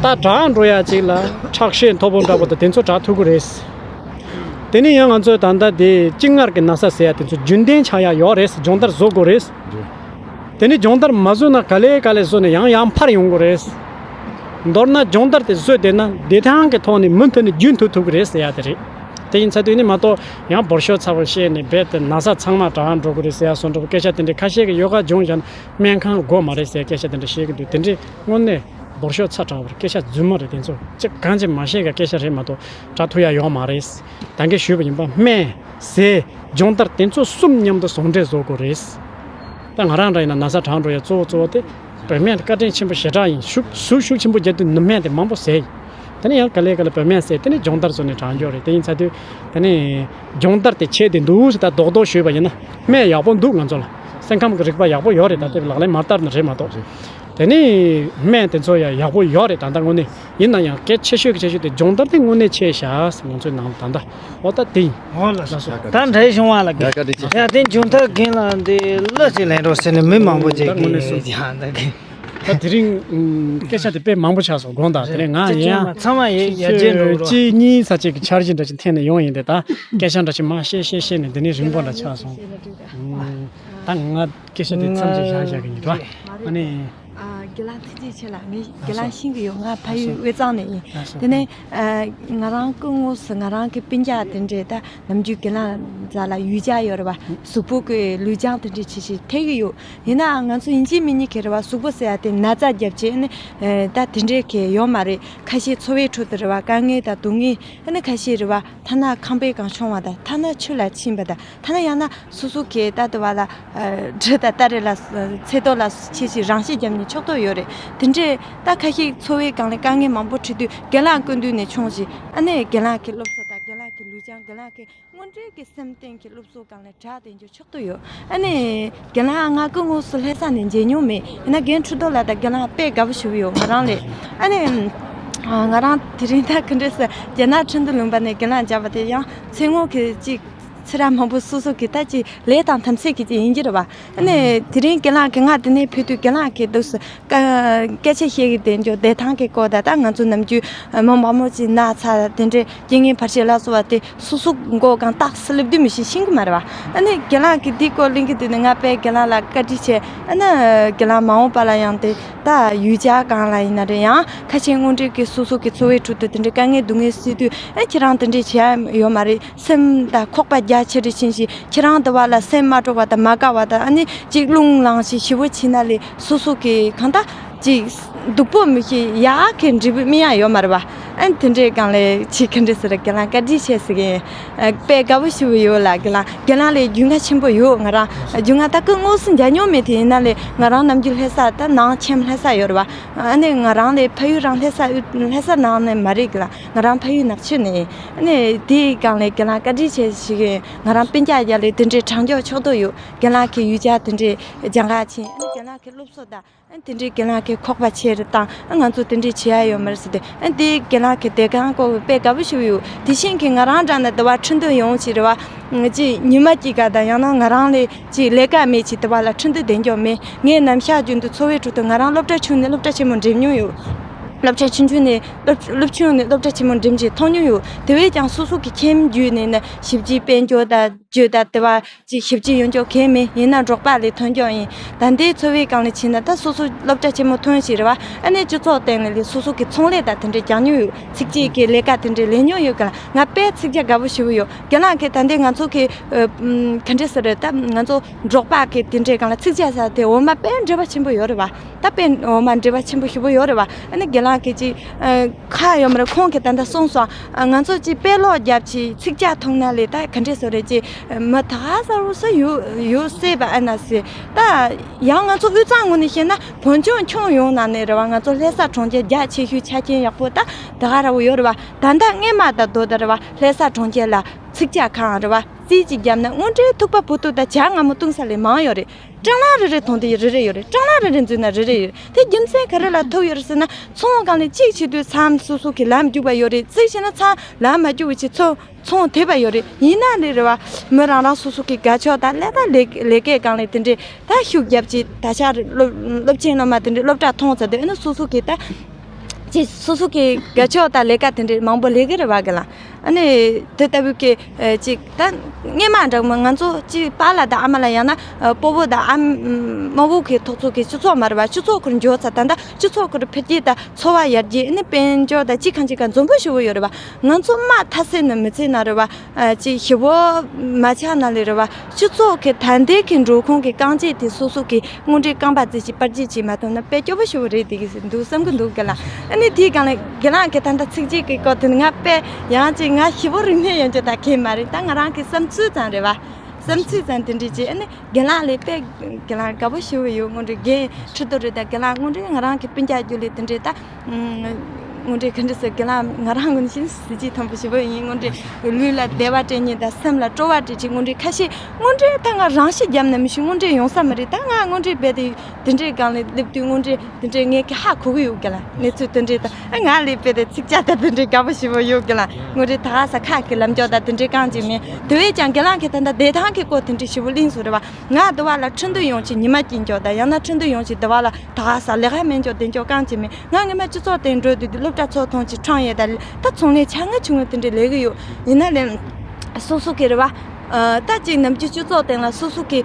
ད་དྲག་འགྲོ་ཡ་ཅིག་ལ་ཁྲག་ཤེད་མཐོ་པོ་འདྲ་པོ་དང་དེ་ཚོ་དྲག་ཐུབ་ཀྱི་རེད། དེ་ནས་ཡང་ང་ཚོས་ད་ལྟ་དེ་གཅིན་མངར་གྱི་ན་ཚ་ཟེར་ཡ་དེ་ཚོ་རྒྱུན་ལྡན་ཆགས་ཡ་ཡོད་རེད། སྦྱོང་བརྡར་བཟོ་དགོས་རེད། དེ་ནས་སྦྱོང་བརྡར་མ་བཟོས་ན་ག་ལེ་ག་ལེ་བཟོས་ནས་ཡང་ཡང་འཕར་ཡོང་གི་རེད། མདོར་ན་སྦྱོང་བརྡར་དེ་བཟོས་བསྡད་ན་བདེ་ཐང་གི་ཐོག་ནས་མུ་མཐུད་ནས་རྒྱུན་མཐུད་ཐུབ་ཀྱི་རེད་ཟེར་ཡ་དེ་རེད། དེ་ཡིན་ཚ་དུས་ནི་མ་གཏོགས་ཡང་འབོར་ཤོག་ཚ་པོ་བཤད་ནས་རྦད་དེ་ན་ཚ་ཚང་མ་དྲག་འགྲོ་གི་རེད་ཟེར་ཡ་བཟོ་འདྲ་པོ་སྐད་ཆ་དེ་འདྲ་ཁ་ཤས་ཀྱིས་ཡོ་ག་སྦྱོང་བཞག་ན་སྨན་ཁང་དགོས་མ་རེད་ཟེར་སྐད་ཆ་དེ་འདྲ་བཤད་ཀྱི་འདུག་དེ་འདྲའི་དངོས་གནས་འབོར་ཤོག་ཚ་དྲག་པོ་རེད། སྐད་ཆ་རྫུན་མ་རེད། དེ་ཚོ་ཅི་གང་ཅི་མ་ཤེས་ཀྱི་སྐད་ཆ་རེད་མ་གཏོགས་དྲག་ཐུབ་ཡ་ཡོད་མ་རེད། ད་གིན་ཞུས་པ་ཡིན་པ་སྨན། ཟས། སྦྱོང་བརྡར་དེ་ཚོ་གསུམ་མཉམ་དུ་ཟུང་འབྲེལ་བཟོ་དགོས་རེད། ད་ང་རང་འདྲ་ཡིན་ན་ན་ཚ་དྲག་འགྲོ་ཡ་གཙོ་བོ་གཙོ་བོ་དེ་བོད་སྨན་བཀའ་དྲིན་ཆེན་པོ་ཞེ་དྲག་ཡིན། ཤུགས་ཟུར་ཤུགས་ཆེན་པོ་རྒྱག་དུས་ནུ་སྨན་དེ་མང་པོ་ཟས་ཡིན། དེ་ནས་ཡང་ག་ལེ་ག་ལེ་བོད་སྨན་ཟས་དེ་ནས་སྦྱོང་བརྡར་བཟོ་ནས་དྲག་འགྱོ་རེད། དེ་ཡིན་ཚ་དུས་དེ་ནས་སྦྱོང་བརྡར་དེ་བྱས་ཏེ་འདུག་ཟེར་ད་རྡོག་རྡོག་ཞུས་པ་ཡིན་ན་སྨན་ཡག་པོ་འདུག་ང་ཚོ་ལ་སེམས་ཁམས་ཀྱི་རིག་པ་ཡག་པོ་ཡོད་རེད། ད་དེ་ལག་ལེན་མ་བསྟར་ན་རེད་མ་གཏོགས། དེ་ནས་སྨན་དེ་ཚོ་ཡང་ཡག་པོ་ཡོད་རེད། ད་ལྟ་དངོས་གནས་ཡིན་ན་ཡང་གལ་ཆེ་ཤོས་ཀྱི་ཆེ་ཤོས་དེ་སྦྱོང་བརྡར་དེ་དངོས་གནས་ཆེ་ཤག་ཟེར་ང་ཚོའི་ནང་ད་ལྟ་འོ་ད་དེ་ཡིན། འོ་ལགས་སོ། ད་འདྲ་བྱུང་བ་ལ་དགེ། ཡ་བཀའ་དྲིན་ཆེ། ཡ་དེ་མཇུག་མཐར་རྒན་ལགས་འདི་གླུ་ཅིག་ལེན་རོགས་ཟེར་ནས་མི་མང་པོ་ཅིག་ད་དངོས་གནས་སུ་གིས་ཡང་ད་གི། ད་དེ་རིང་སྐད་ཆ་དེ་དཔེ་མང་པོ་ཆགས་སོང་། དགོངས་དག་དེ་རིང་ང་ཡང་ཚང་མ་ཡ་རྒྱན་འགྲོ་རོགས། གཅིག་གཉིས་ས་ཅིག་གི་འཆར་གཞི་འདྲ་ཅིག་འཐེན་ནས་ཡོང་ཡིན་ཏེ། ད་སྐད་ཆ་འདྲ་ཅིག་མ་བཤད་བཤད་བཤད་ནས་འདི་ནས་རིང་པོ་འདྲ་ཆགས་སོང་། ད་ང་སྐད་ཆ་དེ་མཚམས་ཅིག་བཞག་བཞག་གི་ཡིན་ར། ཨ་ནི། ཨ། རྒན་ལགས་ཐུགས་རྗེ་ཆེ་ལགས། ངས་རྒན་ལགས་ཤེས་ཀྱི་ཡོད། ང་ཕ་ཡུལ་དབུས་གཙང་ནས་ཡིན། དེ་ནས་ཨ། ང་རང་སྐུ་ངོ་སུ་ང་རང་གི་སྤུན་ཀྱག་དེ་འདྲས་ད་ནམ་རྒྱུན་རྒན་ལགས་རྩ་ལ་ཡུལ་ལྗགས་ཡོད་རེད་བ། གཟུགས་པོ་གི་ལུས་སྦྱོང་དེ་འདྲས་བྱེད་བྱེད་ཐེག་གི་ཡོད། ཡིན་ནའང་ང་ཚོ་ཡིན་གཅིག་མིན་གཉིས་ཀྱི་རེད་བ། གཟུགས་པོ་ཟེར་ཡ་དེ་ན་ཚ་རྒྱབ་བྱས་ནི་ད་དེ་འདྲས་གི་ཡོད་མ་རེད། ཁ་ཤས་འཚོ་བའི་ཁྲོད་དུ་རེད་བ། དཀའ་ངལ་དང་སྡུག་བསྔལ་ཨ་ནི་ཁ་ཤས་རེད་བ། ཐ་ན་ཁང་པའི་སྒང་མཆོང་བ་དང་། ཐ་ན་ཆུ་ལ་ཕྱིན་པ་དང་། ཐ་ན་ཡང་ན་སོ་སོ་གི་ད་དུ་བ་ལ་ཨ། གྲི་དང་སྟ་རེ་ལ་ཚེ་ཏོག་ལ་ཆེ་ཆེ་རང་ཤི་བརྒྱབ་ནས་ཆོག་ཏོ་ཡོད་རེད། དེ་འདྲས་ད་ཁ་ཤས་འཚོ་བའི་སྒང་ལ་དཀའ་ངལ་མང་པོ་འཕྲད་དུས་རྒན་ལགས་སྐུ་མདུན་ནས་མཆོང་ཞིག་ཨ་ནི་རྒན་ལགས་ཀྱི་སློབ་གསོ་དང་རྒན་ལགས་ཀྱི་ལུས་སྦྱོང་རྒན་ལགས་ཀྱི་དངོས་འབྲེལ་གྱི་སེམས་གཏིང་གི་སློབ་གསོ་སྒང་ལ་དྲག་དེ་འཇོག་ཆོག་ཏུ་ཡོད། ཨ་ནི་རྒན་ལགས་ང་སྐུ་དངོས་སུ་ལྷ་ས་ནས་མཇལ་མྱོང་མེད། ཡིན་ན་རྒན་ཁྲི་ཐོག་ལགས་དང་རྒན་ལགས་དཔེ་དགའ་པོ་ཞུ་གི་ཡོད་ང་རང་ལས། ཨ་ནི་ང་རང་དེ་རིང་ད་ག་འདྲས་སེ་རྒྱ་ནག་ཁྲིན་ཏུ་ལུང་པ་ནས་རྒན་ལགས་མཇལ་བ་དེ་ཡང་ཚེ་སྔོན་གྱི་ཅིག་ཚེ་རབས་མང་པོ་སོ་སོ་གི་ད་ཅིག་ལས་དང་དམ་ཚིག་གི་ཅིག་ཡིན་གྱི་རེད་བ། ཨ་ནི་དེ་རིང་རྒན་ལགས་ཀྱིས་ང་འདི་ནས་ཕེབས་དུས་རྒན་ལགས་ཀྱིས་འདུག་སེ་སྐད་ཆ་བཤད་ཀྱི་དེ་འཇོག་བདེ་ཐང་གི་སྐོར་དང་། ད་ང་ཚོ་ནམ་རྒྱུན་མི་མང་པོ་ཅིག་ན་ཚ་དེ་འདྲས་རྐྱེན་ངན་བར་ཆད་ལ་སོགས་པ་དེ་སོ་སོ་མགོ་སྒང་ཏོག་ཙམ་སླེབས་དུས་མི་ཤེས་ཤེས་ཀྱི་མ་རེད་བ། ཨ་ནི་རྒན་ལགས་ཀྱིས་འདི་སྐོར་གླེང་གི་འདུག་ནས་ང་དཔེ་རྒན་ལགས་ལ་བཀའ་དྲིན་ཆེ། ཨ་ནི་རྒན་ལགས་མ་འོངས་པ་ལ་ཡང་དེ་ད་ཡུལ་ལྗགས་སྒང་ལ་ཡིན་ན་རེད། ཡང་ཁ་ཆེ་དངོས་འབྲེལ་གྱི་སོ་སོ་གི་འཚོ་བའི་ཁྲོད་དུ་དེ་འདྲའི་དཀའ་ངལ་སྡུག་བསྔལ་སེལ་དུས་ཨ་ཁྱེད་རང་དེ་འདྲའི་བྱེད་ཡ་ཡོད་མ་རེད། སེམས་དང་ཁོག་པ་རྒྱ་ཆེ་རུ་ཕྱིན་ཞིང་ཁྱེད་རང་དུ་བ་ལ་སེམས་མ་སྤྲོ་བ་དང་མ་དགའ་བ་དང་། ཨ་ནི་ཅིག་རླུང་ལངས་ཤིང་ཞི་བོ་ཕྱིན་ན་ལས་སོ་སོ་གི་གང་ལྟར་ཅིག་སྡུག་པོ་མི་ཤེས་ཡག་གི་འབྲས་བུ་སྨིན་ཡ་ཡོད་མ་རེད་བ། ཨ་ནི་དེ་འདྲའི་སྒང་ལས་ཅིག་ག་འདྲ་ཟེར། རྒན་ལགས་བཀའ་དྲིན་ཆེ་ཟེར་གི་ཡིན། དཔེ་དགའ་པོ་ཞེ་པོ་ཡོད་ལ། རྒན་ལགས་རྒན་ལགས་ལས་རྒྱུས་མངའ་ཆེན་པོ་ཡོད། ང་རང་རྒྱུས་མངའ་ད་སྐུ་དངོས་སུ་མཇལ་མྱོང་མེད། དེ་ཡིན་ན་ལས་ང་རང་ནམ་རྒྱུན་ལྷ་ས་ད་ནང་ཁྱིམ་ལྷ་ས་ཡོད་རེད་བ། ཨ་ནི་ང་རང་ལས་ཕ་ཡུལ་རང་ལྷ་ས་ལྷ་ས་ནང་ནས་མ་རེད་གི་ལ། ང་རང་ཕ་ཡུལ་ནག་ཆུ་ནས་ཡིན། ཨ་ནི་དེའི་སྒང་ལས་རྒན་ལགས་བཀའ་དྲིན་ཆེ་ཞིག་ཡིན། ང་རང་སྤུན་ཀྱག་རྒྱ་ལས་དེ་འདྲའི་དྲང་འཇོག་ཆོག་ཏོ་ཡོད། རྒན་ལགས་ཀྱི་ཡུལ་ལྗགས་དེ་འདྲའི་སྦྱང་ག་ཕྱིན། ཨ་ནི་རྒན་ལགས་ཀྱི་སློབ་གསོ་དང་། ཨ་ནི་དེ་འདྲའི་རྒན་ལགས་ཀྱི་ཁོག་པ་ཆེ་རུ་བཏང་། ཨ་ང་ཚོ་དེ་འདྲའི་བྱེད་ཡ་ཡོད་མ་རེད་ཟེར་ཏེ། ཨ་ནི་དེའི་རྒན་ལགས་ཀྱི་བདེ་ཁང་སྐོར་དཔེ་དགའ་པོ་ཞིག་ཡོད། དེ་བཞིན་གྱི་ང་རང་འདྲ་ན་དུ་བ་ཁྲིན་ཏུ་ཡོང་ཞིག་རེད་བ། ཅིག་ཉི་མ་གཅིག་ག་དང་ཡང་ན་ང་རང་ལས་ཅིག་ལས་ཀ་མེད་ཅིག་དུ་བ་ལ་ཁྲིན་ཏུ་བསྡད་མགྱོགས་མེད། ངས་ནམ་ཞག་རྒྱུན་དུ་འཚོ་བའི་ཁྲོད་དུ་ང་རང་སློབ་གྲྭ་ཆུང་ནས་སློབ་གྲྭ་ཆེན་མོ་འགྲིམ་མྱོང་ཡོད། སློབ་གྲྭ་ཆུང་ཆུང་ནས་སློབ་སློབ་ཆུང་ནས་སློབ་གྲྭ་ཆེན་མོ་འགྲིམ་ཅིག་མཐོང་མྱོང་ཡོད། དེ་བས་ཀྱང་སོ་སོ་གི་ཁྱིམ་བརྒྱུད་ནས་ནི་ཞིབ་ཕྱིའི་དཔལ་འབྱོར་དང་། བརྗོད་ད་དེ་བ་ཅིག་ཞིབ་ཅིག་ཡོང་ཆོག་གལ་མེད། ཡིན་ན་འབྲོག་པ་ལས་ཐོན་ཆོག་ཡིན། ད་ལྟའི་འཚོ་བའི་སྒང་ལ་ཕྱིན་ན་ད་སོ་སོ་སློབ་གྲྭ་ཆེན་མོ་ཐོན་ཞིག་རེད་བ། ཨ་ནི་སྤྱི་ཚོགས་སྟེང་ལ་ལས་སོ་སོ་གི་ཚོང་ལས་ད་དེ་འདྲའི་རྒྱག་མྱོང་ཡོད། ཚིགས་བཅད་ཀྱི་ལས་ཀ་དེ་འདྲའི་ལས་མྱོང་ཡོད་ག་ལ། ང་དཔེ་ཚིག་རྒྱག་དགའ་པོ་ཞེ་པོ་ཡོད། རྒན་ལགས་ཀྱིས་ད་ལྟའི་ང་ཚོ་གི་ཨ་ག་འདྲ་ཟེར་རེད། ད་ང་ཚོ་འབྲོག་པ་གི་དེ་འདྲའི་སྒང་ལ་ཚིག་རྒྱག་ས་དེ་འོ་མ་དཔེ་འབྲེལ་བ་ཆེན་པོ་ཡོད་རེད་བ། ད་དཔེ་འོ་མ་འབྲེལ་བ་ཆེན་པོ་ཞེ་པོ་ཡོད་རེད་བ། ཨ་ནི་རྒན་ལགས་ཀྱིས་ཅིག་ཨ་ཁ་ཡོད་མ་རེད། ཁོང་གིས་ད་ལྟ་གསུངས་སོང་། ཨ་ང་ཚོ་ཅིག་དཔེ་ཀློག་རྒྱབ་ཅིག་ཚིག་རྒྱག་ཐུབ་ན་ལས་ད་ག་འདྲ་ཟེར་རེད། ཅིག་མི་ད་ག་ས་རུ་ས་ཡོད་ཡོད་སྲིད་པ། ཨ་ན་སྲིད་ད། ཡང་ང་ཚོ་དབུས་གཙང་ངོས་ནས་བཤད་ན་བོད་ལྗོངས་ཁྱོན་ཡོངས་ནང་ནས་རེད་བ། ང་ཚོ་ལྷ་ས་གྲོང་ཁྱེར་རྒྱ་ཆེ་ཤོས་ཆ་རྐྱེན་ཡག་པོ་ད་ད་ག་ར་བོ་ཡོད་རེད་བ། ད་ལྟ་སྔས་མ་ད་དོ་ད་རེད་བ། ལྷ་ས་གྲོང་ཁྱེར་ལ་ཚིག་རྒྱག་ཁང་རེད་བ། རྩིས་ཅིག་བརྒྱབ་ན་དངོས་འབྲེལ་ཐུག་པ་བུ་ཐུག་ད་བྱ་ང་མོ་བཏུང་ས་ལས་མང་ཡོད་རེད། སྲང་ལམ་རེ་རེ་ཐོན་དེ་རེ་རེ་ཡོད་རེད། སྲང་ལམ་རེ་རེ་འཛུལ་ན་རེ་རེ་ཡོད་རེད། དེ་རྒྱུ་མཚན་ག་རེ་ལ་ཐུག་ཡོད་རེད་ཟེར་ན། ཚོང་སྒང་ལས་གཅིག་བྱེད་དུས་མཚམས་སོ་སོ་གི་ལམ་རྒྱུག་པ་ཡོད་རེད། གཅིག་བྱས་ན་མཚམས་ལམ་མ་རྒྱུག་པའི་ཆེད་ཚོ་ཚོང་དེ་བ་ཡོད་རེད། ཡིན་ན་ལས་རེ་བ་མི་རང་རང་སོ་སོ་གི་དགའ་ཕྱོགས་དང་ལས་ཀ་ལས་ལས་ཀའི་སྒང་ལས་དེ་འདྲས་ད་ཤུགས་རྒྱབ་ཅིག་ད་ཆ་རེ་སློབ་སློབ་ཆེན་སློབ་མ་དེ་འདྲས་སློབ་གྲྭ་མཐོང་ཚར་དུས་ཨ་ནི་སོ་སོ་གི་ད་ཅིག་སོ་སོ་གི་དགའ་ཕྱོགས་དང་ལས་ཀ་དེ་འདྲས་མང་པོ་ལས་ཀྱི་རེད་བ་གི་ལ། ཨ་ནི་དེ་ལྟ་བུ་གི་ཅིག་ད་སྔས་མ་འདྲ་མོ་ང་ཚོ་ཅིག་པཱ་ལགས་དང་ཨ་མ་ལགས་ཡང་ན་སྤོ་བོ་དང་ཨ་མ་བོ་གི་ཐོག་ཚོ་གི་སྤྱི་ཚོགས་མ་རེད་བ། སྤྱི་ཚོགས་ཁུར་འབྱོར་ཚར། ད་ལྟ་སྤྱི་ཚོགས་ཁུར་འཕེལ་རྒྱས་དང་འཚོ་བ་ཡར་རྒྱས། ཨ་ནི་དཔལ་འབྱོར་དང་ཅིག་གང་ཅིག་གང་འཛོམས་པོ་ཞེ་པོ་ཡོད་རེད་བ། ང་ཚོ་མ་མཐའ་སེ་ན་མི་ཚེ་ན་རེད་བ། ཨ་ཅིག་ཞི་བོ་མ་ཆགས་ན་ལས་རེད་བ། སྤྱི་ཚོགས་ཀྱི་ད་ལྟའི་གི་འགྲོ་ཁུངས་ཀྱི་རྐང་རྗེས་དེ་སོ་སོ་གི་དངོས་འབྲེལ་རྐང་པ་རྩེ་ཅིག་པར་རྗེས་ཅིག་མ་ཐོབ་ན་དཔེ་སྐྱོ་པོ་ཞེ་པོ་རེད་དེ་གི་འདུག་བསམ་གི་འདུག་གི་ལ། ཨ་ནི་དེའི་སྒང་ལ་རྒན་ལགས་ཀྱིས་ད་ལྟ་ཚིག་གཅིག་གི་སྐོར་དེ་ང་དཔེ་ཡང་ཅིག་ང་ཞི་བོ་རིག་གནས་ཡོད་རྒྱུ་ད་གལ་མ་རེད། ད་ང་རང་གི་བསམ་ཚུལ་ཙམ་རེད་བ། བསམ་ཚུལ་ཙམ་དེ་འདྲས་ཅིག་ཨ་ནི་རྒན་ལགས་ལས་དཔེ་རྒན་ལགས་དགའ་པོ་ཞེ་པོ་ཡོད། དངོས་འབྲེལ་རྒན་ཁྲི་རྡོ་རེད། ད་རྒན་ལགས་དངོས་འབྲེལ་ང་རང་གི་སྤུན་ཀྱག་རྒྱུད་ལས་དེ་འདྲས་ད། དངོས་འབྲེལ་ག་འདྲ་ཟེར་རྒན་ལགས་ང་རང་ངོས་ནས་བཤད་ན་གཟི་བརྗིད་མཐོན་པོ་ཞེ་པོ་ཡིན། དངོས་འབྲེལ་ལུས་ལ་བདེ་བ་སྤྲད་མཁན་དང་སེམས་ལ་སྤྲོ་བ་སྤྲད་ཅིག་དངོས་འབྲེལ་ཁ་ཤས་དངོས་འབྲེལ་ད་ང་རང་ཤི་རྒྱབ་ན་མི་ཤི་དངོས་འབྲེལ་ཡོང་ས་མ་རེད། ད་ང་དངོས་འབྲེལ་རྦད་དེ་དེ་འདྲའི་སྒང་ལ་སླེབས་དུས་དངོས་འབྲེལ་དེ་འདྲའི་ངས་ཀྱི་ཧ་གོ་གི་ཡོད་གི་ལ། གནས་ཚུལ་དེ་འདྲའི་ད་ང་ལས་རྦད་དེ་ཚིག་ཅག་ད་དེ་འདྲའི་དགའ་པོ་ཞེ་པོ་ཡོད་གི་ལ། དངོས་འབྲེལ་ད་ཧ་ས་ཁ་གི་ལམ་ཀྱོག་ད་དེ་འདྲའི་རྐང་གཅིག་མིན། དེ་བས་ཀྱང་རྒན་ལགས་ཀྱིས་ད་ལྟ་བདེ་ཐང་གི་སྐོར་དེ་འདྲའི་ཞེ་པོ་གླེང་སོང་རེད་བ། ང་དུ་བ་ལ་ཁྲིན་ཏུ་ཡོང་ཆེད་ཉི་མ་གཅིག་འཇོག་དང་ཡང་ན་ཁྲིན་ཏུ་ཡོང་ཆེད་དུ་བ་ལ་ད་ག་ས་ལས་ཀ་མེད་འཇོག་དེ་འཇོག་རྐང་གཅིག་མིན། ང་སྔོན་མ་སྤྱི་ཚོགས་སྟེང་འགྲོ་དུས་དུ་སློབ་གྲྭ་ཚོགས་ཐོན་ཆེད་ཁྲང་ཡས་དང་ད་ཚོང་ལས་ཆ་ང་ཆུང་ངུ་དེ་འདྲའི་ལས་གི་ཡོད། ཡིན་ན་ལས་སོ་སོ་གི་རེད་བ། ད་ཅིག་ནམ་རྒྱུན་སྤྱི་ཚོགས་སྟེང་ལ་སོ་སོ་གི་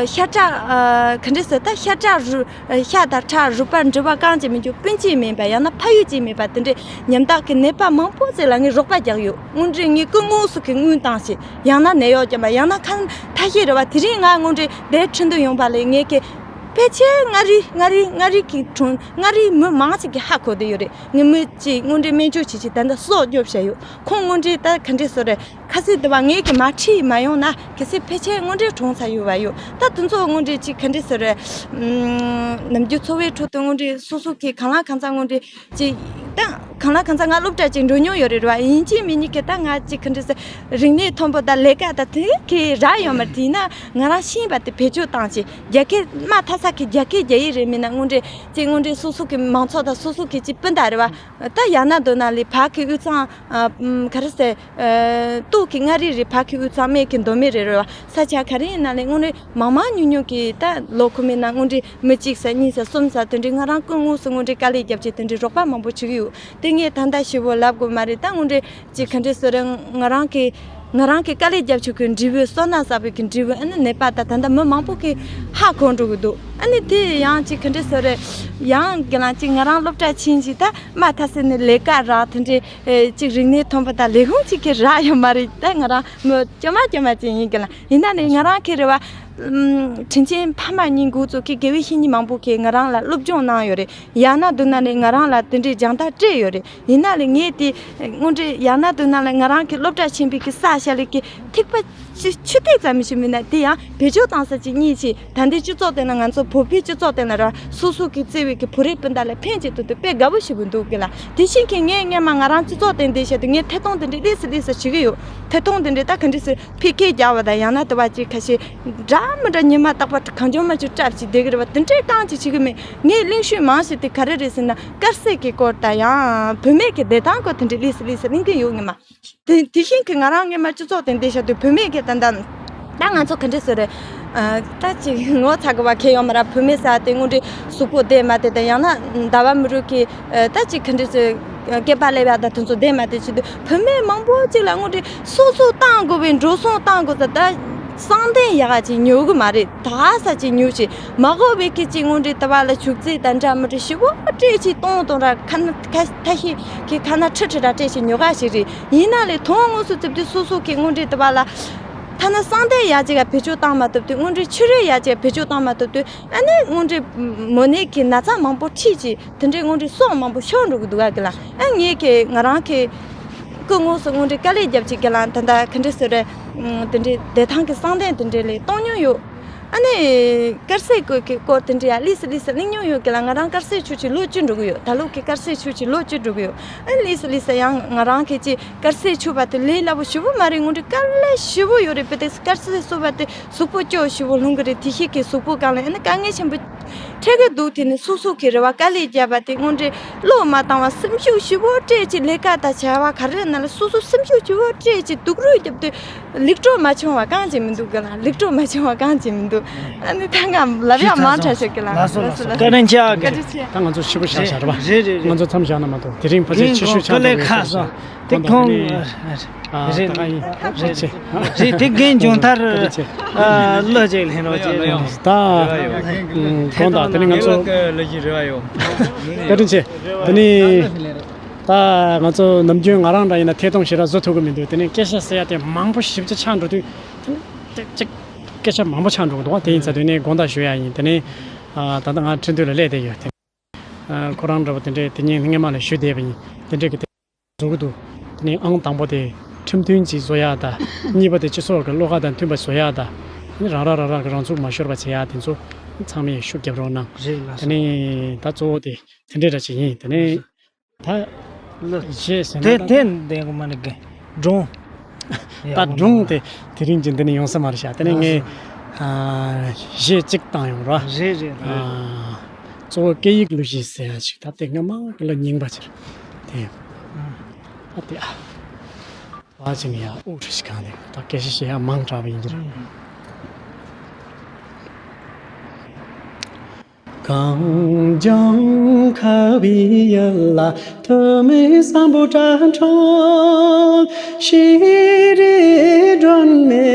ཤ་ཁྲག་ག་འདྲ་ཟེར་ད་ཤ་ཁྲག་རུ་ཤ་དང་ཁྲག་རུས་པ་འབྲེལ་བ་རྐང་གཅིག་མིན་རྒྱུ་སྤུན་གཅིག་མིན་པ་ཡང་ན་ཕ་ཡུལ་གཅིག་མིན་པ་དེ་འདྲའི་ཉམ་ཐག་གི་ནད་པ་མང་པོ་ཅིག་ལ་ངས་རོགས་པ་རྒྱག་ཡོད། དངོས་འབྲེལ་ངས་སྐུ་དངོས་སུ་གི་དངུལ་བཏང་ཞིག་ཡང་ན་ནད་གཡོག་བརྒྱབ་པ་ཡང་ན་ཁ་ཐ་ཤེས་རེད་བ། དེ་རིང་ང་དངོས་འབྲེལ་དེ་ཁྲིན་ཏུ་ཡོང་པ་ལས་ངས་ཀྱི་ཕལ་ཆེར་མངའ་རིས་མངའ་རིས་མངའ་རིས་ཀྱི་གྲོང་མངའ་རིས་མི་མང་ཞིག་གིས་ཧ་གོ་བསྡད་ཡོད་རེད། ངས་མི་གཅིག་དངོས་འབྲེལ་སྨན་བཅོས་བྱེད་ཆེད་ད་ལྟ་སྲོག་སྐྱོབ་བྱས་ཡོད། ཁོང་དངོས་འབྲེལ་ད་ག་འདྲས་བཟོ་རེད། ཁ་སང་དེ་བ་ངས་ཀྱི་མ་ཁྲིད་མ་ཡོང་ན་གལ་སྲིད་ཕལ་ཆེར་དངོས་འབྲེལ་གྲོངས་ཚར་ཡོད་བ་ཡོད། ད་དེ་ཚོ་དངོས་འབྲེལ་གཅིག་ག་འདྲས་བཟོ་རེད། ནམ་རྒྱུན་འཚོ་བའི་ཁྲོད་དུ་དངོས་འབྲེལ་སོ་སོ་གིས་གང་ལ་གང་འཚམ་དངོས་འབྲེལ་ཅིག་ད་གང་ལ་གང་འཚམ་ང་སློབ་གྲྭ་ཅིག་འགྲོ་མྱོང་ཡོད་རེད་བ། ཡིན་གཅིག་མིན་གཉིས་ཀྱི་ད་ང་ཅིག་ག་འདྲས་ཟེར་རིག་གནས་མཐོན་པོ་དང་ལས་ཀ་དང་དེ་གི་རག་ཡོད་མ་རེད། དེས་ན་ང་རང་ཤེས་པ་དེ་བེད་སྤྱོད་བཏང་ཅིག་རྒྱ་སྐད་མ་ཐ་ས་གི་རྒྱ་སྐད་རྒྱ་ཡིག་རེད་མིན་ན་དངོས་འབྲེལ་ཅིག་དངོས་འབྲེལ་སོ་སོ་གི་མང་ཚོགས་དང་སོ་སོ་གི་ཅིག་སྤུན་ཟླ་རེད་བ། ད་ཡང་ན་མདོར་ན་ལས་ཕ་གི་དབུས་གཙང་ག་རེ་ཟེར། ཏོག་གི་མངའ་རིས་རེད། ཕ་གི་དབུས་གཙང་མེ་གི་མདོ་སྨད་རེད་རེད་བ། ས་ཆ་ག་རེ་ཡིན་ན་ལས་དངོས་གནས་མང་མང་ཉུང་ཉུང་གི་ད་ལོ་ཁོ་མེད་ན་དངོས་འབྲེལ་མི་གཅིག་ས་གཉིས་ས་གསུམ་ས་དེ་འདྲའི་ང་རང་སྐུ་དངོས་སུ་དངོས་འབྲེལ་དཀའ་ལས་བརྒྱབ་ཆེད་དེ་འདྲའི་རོགས་པ་མང་པོ་བྱེད་ཀྱི་ཡོད། དེ་ངས་ད་ལྟ་ཞིབ་པོ་ལབ་དགོས་མ་རེད། ད་དངོས་འབྲེལ་ཅིག་ག་འདྲས་བཟོ་རེད། ང་རང་གི་ང་རང་གི་དཀའ་ལས་བརྒྱབ་ཆོག་གི་འབྲས་བུ་སོ་ན་ཟ་བའི་གི་འབྲས་བུ་ཨ་ནི་ནད་པ་ད་ད་ལྟ་མི་མང་པོ་གི་ཧ་གོ་འགྲོ་གི་འདུག་ཨ་ནི་དེ་ཡང་ཅིག་ག་འདྲས་བཟོ་རེད། ཡང་གི་ལང་ཅིག་ང་རང་སློབ་གྲྭ་ཕྱིན་ཅིག་ད་མ་མཐའ་སེ་ནས་ལས་ཀ་རག་དེ་འདྲའི་ཨེ་ཅིག་རིག་གནས་མཐོན་པོ་དང་ལས་ཁུངས་ཅིག་གི་རག་ཡོད་མ་རེད། ད་ང་རང་མི་སྐྱོ་མ་སྐྱོ་མ་ཅིག་ཡིན་གི་ལ། ཡིན་ན་ནི་ང་རང་གི་རེ་བ་ཨམ་དྲིན་ཆེན་ཕ་མ་གཉིས་འགོ་བཙུགས་ཀྱི་དགེ་བའི་བཤེས་གཉེན་མང་པོ་གིས་ང་རང་ལ་སློབ་སྦྱོང་གནང་ཡོད་རེད། ཡང་ན་བསྡུར་ན་ནི་ང་རང་ལ་དེ་འདྲའི་སྦྱང་བརྡར་སྤྲད་ཡོད་རེད། ཡིན་ན་ལས་ངས་དེ་དངོས་འབྲེལ་ཡང་ན་བསྡུར་ན་ལས་ང་རང་གི་སློབ་གྲྭ་ཆེན་པོའི་གི་ས་ཞལ་ལས་ཀྱི་ཐིགས་པ་ཆུ་ཆུ་ཐིགས་ཙམ་ཞིག་མིན་ན་དེ་ཡང་བེད་སྤྱོད་བཏང་ས་ཅིག་རྙེད་ཅིག་ད་ལྟའི་སྤྱི་ཚོགས་སྟེང་ན་ང་ཚོ་བོད་པའི་སྤྱི་ཚོགས་སྟེང་ན་ར་སོ་སོ་གི་བརྩེ་བའི་གི་བུ་རའི་སྤུན་ཟླ་ལ་ཕན་ཅིག་ཐོགས་དུས་དཔེ་དགའ་བོ་ཞིག་བུ་འདུག་གི་ལ། དེ་བཞིན་གི་ངས་སྔས་མ་ང་རང་སྤྱི་ཚོགས་སྟེང་བསྡད་བཞག་དུས་ངས་ཐད་གཏོང་དེ་འདྲའི་ལེགས་སུ་ལེགས་སུ་བྱེད་ཀྱི་ཡོད། ཐད་གཏོང་དེ་འདྲའི་ད་ག་འདྲ་སེ་ཕི་ཁེ་རྒྱག་པ་དང་ཡང་ན་དེ་བ་ཅིག་ཁ་ཤས་འདྲ་མི་འདྲ་ཉི་མ་རྟག་པར་གང་བྱུང་མ་བྱུང་སྐྲབ་ཅིག་བསྡད་ཀྱི་རེད་བ། དེ་འདྲའི་རྐང་ཅིག་བྱེད་ཀྱི་མེད། ངས་གླེང་ཤུགས་མང་ཤོས་དེ་ག་རེ་རེད་ཟེར་ན་དཀར་ཟས་ཀྱི་སྐོར་དང་ཡང་བུད་མེད་ཀྱི་བདེ་ཐང་སྐོར་དེ་འདྲའི་ལེགས་སུ་ལེགས་སུ་གླེང་གི་ཡོད། ངས་མ་དེ་དེ་བཞིན་གྱི་ང་རང་སྔས་མ་སྤྱི་ཚོགས་སྟེང་བསྡད་བཞག་དུས་བུད་མེད་ཀྱི་ད་ལྟ་ ད་ང་ཚོ་ག་འདྲ་ཟེར་རེད། ཨ། ད་ཅིག་ངོ་ཚ་གི་བ་ཁེ་ཡོད་མ་ར། བུད་མེད་ཟེར་དེ་དངོས་འབྲེལ་གཟུགས་པོ་བདེ་མ་བདེ་དང་། ཡང་ན་ཟླ་བ་མི་རུ་གི་ཨ། ད་ཅིག་ག་འདྲ་ཟེར། སྐེད་པ་ལེབ་ཡ་ད་དེ་ཚོ་བདེ་མ་བདེ་བྱེད་དུས། བུད་མེད་མང་པོ་ཅིག་ལ་དངོས་འབྲེལ་སོ་སོ་བཏང་དགོས་པའི། འགྲོ་སོང་བཏང་དགོས་ས། ད་གསང་སྟེང་ཡག་ག་ཅིག་ཉོ་གི་མ་རེད། ད་ས་ཅིག་ཉོ་ཞིག་མ་དགོས་པའི་གི་ཅིག་དངོས་འབྲེལ་དེ་བ་ལ་བྱུག་རྫས་དང་འདྲ་མི་འདྲ་ཞིབ་པོ་སྤྲད་ཅིག་གཏོང་གཏོང་ར། ཁ་ན་ཁ་ཐ་ཤི་གི་ཁ་ན་ཁྲི་ཁྲི་ར་སྤྲད་ཅིག་ཉོ་ག་ཞིག་རེད། ཡིན་ན་ལས་དོན་དངོས་སུ་བཙུགས་དུས་སོ་སོ་གི་དངོས་འབྲེལ་དེ་བ་ལ། ཐ་ན་གསང་སྟེང་ཡག་ཅིག་ག་བེད་སྤྱོད་བཏང་མ་ཐུབ་དུས། དངོས་འབྲེལ་ཕྱི་རོལ་ཡག་ཅིག་ག་བེད་སྤྱོད་བཏང་མ་ཐུབ་དུས། ཨ་ནི་དངོས་འབྲེལ་མོ་ནད་ཀྱི་ན་ཚ་མང་པོ་ཁྲིད་ཅིག་དེ་འདྲའི་དངོས་འབྲེལ་སྲོག་མང་པོ་ཤོར་འགྲོ་གི་འདུག་ག་གི་ལ། ཨ། ངས་ཀྱི་ང་རང་གི་སྐུ་དངོས་སུ་དངོས་འབྲེལ་དཀའ་ལས་བརྒྱབ་ཅིག་གི་ལ། ད་ལྟ་ག་འདྲ་ཟེར་རེད། དེ་འདྲའི་བདེ་ཐང་གི་གསང་སྟེང་དེ་འདྲའི་ལས་གཏོང་མྱོང་ཡོད། ཨ་ནི་དཀར་ཟས་སྐོར་གྱི་སྐོར་དེ་འདྲའི་ཡ་ལི་སི་ལི་སི་གླེང་མྱོང་ཡོད་གི་ལ། ང་རང་དཀར་ཟས་ཆུ་ཆུ་ལོ་བཅུ་འགྲོ་གི་ཡོད། ད་ལོ་གི་དཀར་ཟས་ཆུ་ཆུ་ལོ་བཅུ་འགྲོ་གི་ཡོད། ཨ་ནི་ལི་སི་ལི་སི་ཡང་ང་རང་གི་ཅི། དཀར་ཟས་མཆོད་པ་དེ་ལས་སླ་པོ་ཞེ་པོ་མ་རེད། དངོས་འབྲེལ་དཀའ་ལས་ཞེ་པོ་ཡོད་རེད། དཔེ་དེ་དཀར་ཟས་གསོལ་བ་དེ་གཟུགས་པོ་སྐྱོ་ཞེ་པོ་ལྷུང་གི་རེད། དེ་ཤེས་ཀྱི་གཟུགས་པོ་གང་ལ་ཨ་ནི་དཀའ་ངལ་ཆེན་པོ་འཕྲད་ཀྱི་འདུག་དེ་ནི་སོ་སོ་གི་རེ་བ་དཀའ་ལས་བརྒྱབ་པ་དེ་དངོས་འབྲེལ་བློ་མ་བཏང་བ་སེམས་ཤུགས་ཞེ་པོ་སྤྲད་ཅིག་ལས་ཀ་དང་བྱ་བ་ག་རེ་ན་ལ་སོ་སོ་སེམས་ཤུགས་ཞེ་པོ་སྤྲད་ཅིག་སྡུག་རུས་བརྒྱབ་དུས་ལེགས་གྲུབ་མ་བྱུང་བ་གང་ཅིག་མི་འདུག་ག་ལ། ལེགས་གྲུབ་མ་བྱུང་བ་གང་ཅིག་མི་འདུག་ཨ་ནི་ད་ང་ལབ་ཡག་མང་དྲགས་ཤག་གི་ལ། ལགས་སོ། ལགས་སོ། བཀའ་དྲིན་ཆེ་ཨ། བཀའ་དྲིན་ཆེ། ད་ང་ཚོ་ཕྱི་པོ་བཞག་བཞག་རེད་པ། རེད་རེད་རེད། ང་ཚོ་མཚམས་བཞག་ན་མ་གཏོགས་དེ་རིང་ཕལ་ཆེར་ཕྱི་ཤོད་ཆགས་འགྲོ་གི་ཡོད་ས་རེད། དེ་ཁོང་། ཨ། ད་ད་ཡིན། རེད་ཆེ། རེད། དེ་རྒན་འབྱུང་ཐར། བཀའ་དྲིན་ཆེ། ཨ། ལོ་ཅིག་ལྷན་རོགས་བྱེད་རེད། ད་དགོངས་དག་དེ་ནི་ང་ཚོ། ལོ་ཅིག་རེ་བ་ཡོད། བཀའ་དྲིན་ཆེ། དེ་ནི་ད་ང་ཚོ་ནམ་རྒྱུན་ང་རང་འདྲ་ཡིན་ན་ཐད་གཏོང་ཞེ་དྲག་བཟོ་ཐུབ་ཀྱི་མི་འདུག་དེ་ནི་སྐད་ཆ་ཟེར་ཡ་དེ་མང་པོ་ཞེ་པོ་ཅིག་ཆགས་འགྲོ་དུས། དེ་ནི་ཏིག་ཅིག་སྐད་ཆ་མང་པོ་ཆགས་འགྲོ་གི་འདུག་དེ་ཡིན་ཙང་དེ་ནི་དགོངས་དག་ཞུ་ཡ་ཡིན། དེ་ནི། ཨ། ད་ལྟ་ང་ཁྲིན་ཏུའུ་ལ་སླེབས་བསྡད་ཡོད་དེ། ཨ། ཁོ་རང་འདྲ་པོ་དེ་འདྲས་དེ་ཉིན་སྔས་མ་ལ་ཞུས་བསྡད་པ་ཡིན། དེ་འདྲས་ཀྱི་དེ་བཟོ་གི་འདུག་དེ་ནས་ཨང་དང་པོ་དེ་ཁྲིམས་མཐུན་ཅིག་བཟོ་ཡག་དང་། གཉིས་པ་དེ་སྤྱི་ཚོགས་ཀྱི་བློ་ཁ་དང་མཐུན་པ་བཟོ་ཡག་དང་། དེ་ནས་རང་རང་རང་རང་གི་རང་ཚུགས་མ་ཤོར་བ་བྱེད་ཡག་དེ་ཚོ་ཚང་མས་ཤུགས་རྒྱབ་རོགས་གནང་། རེད་ལགས་དེ་སོ། ནས་ད་གཙོ་བོ་དེ་དེ་འདྲས་འདྲ་ཅིག་ཡིན། དེ་ནས་ད་ལགས་སོ། རྗེས་ཟེར་ན་དེ་ད་དེ་འདྲས་གོ་མ་ནི་གི་སྒྲུང་། ད་སྒྲུང་དེ་དེ་རིང་གི་འདི་ནས་ཡོང་ས་མ་རེད་ཤག་དེ་ནས་ངས། ལགས་སོ། ཨ། གཞས་གཅིག་བཏང་ཡོང་ར། རེད་རེད་རེད། ཨ། གཙོ་བོ་སྐད་ཡིག་གླུ་གཞས་ཟེར་ཡ་ཞིག་ད་དེ་སྔ་མ་གི་ལོ་རྙིང་པ་ཅིག་རེད། དེ། ཨ། ད་དེ། ཨ། བ་ཅིག་ནི་ཡ་དབུགས་ཁྲི་ཞིག་གང་ནས་ད་སྐད་ཆ་བཤད་ཡ་མང་དྲགས་པ་ཡིན་གྱི་རེད། གངས་ལྗོངས་ཁ་བའི་ཡུལ་ལ། ཐུ་མི་སམ་བྷོ་ཊ་ཁྲོད། ཤེས་རིག་སྒྲོན་མེ།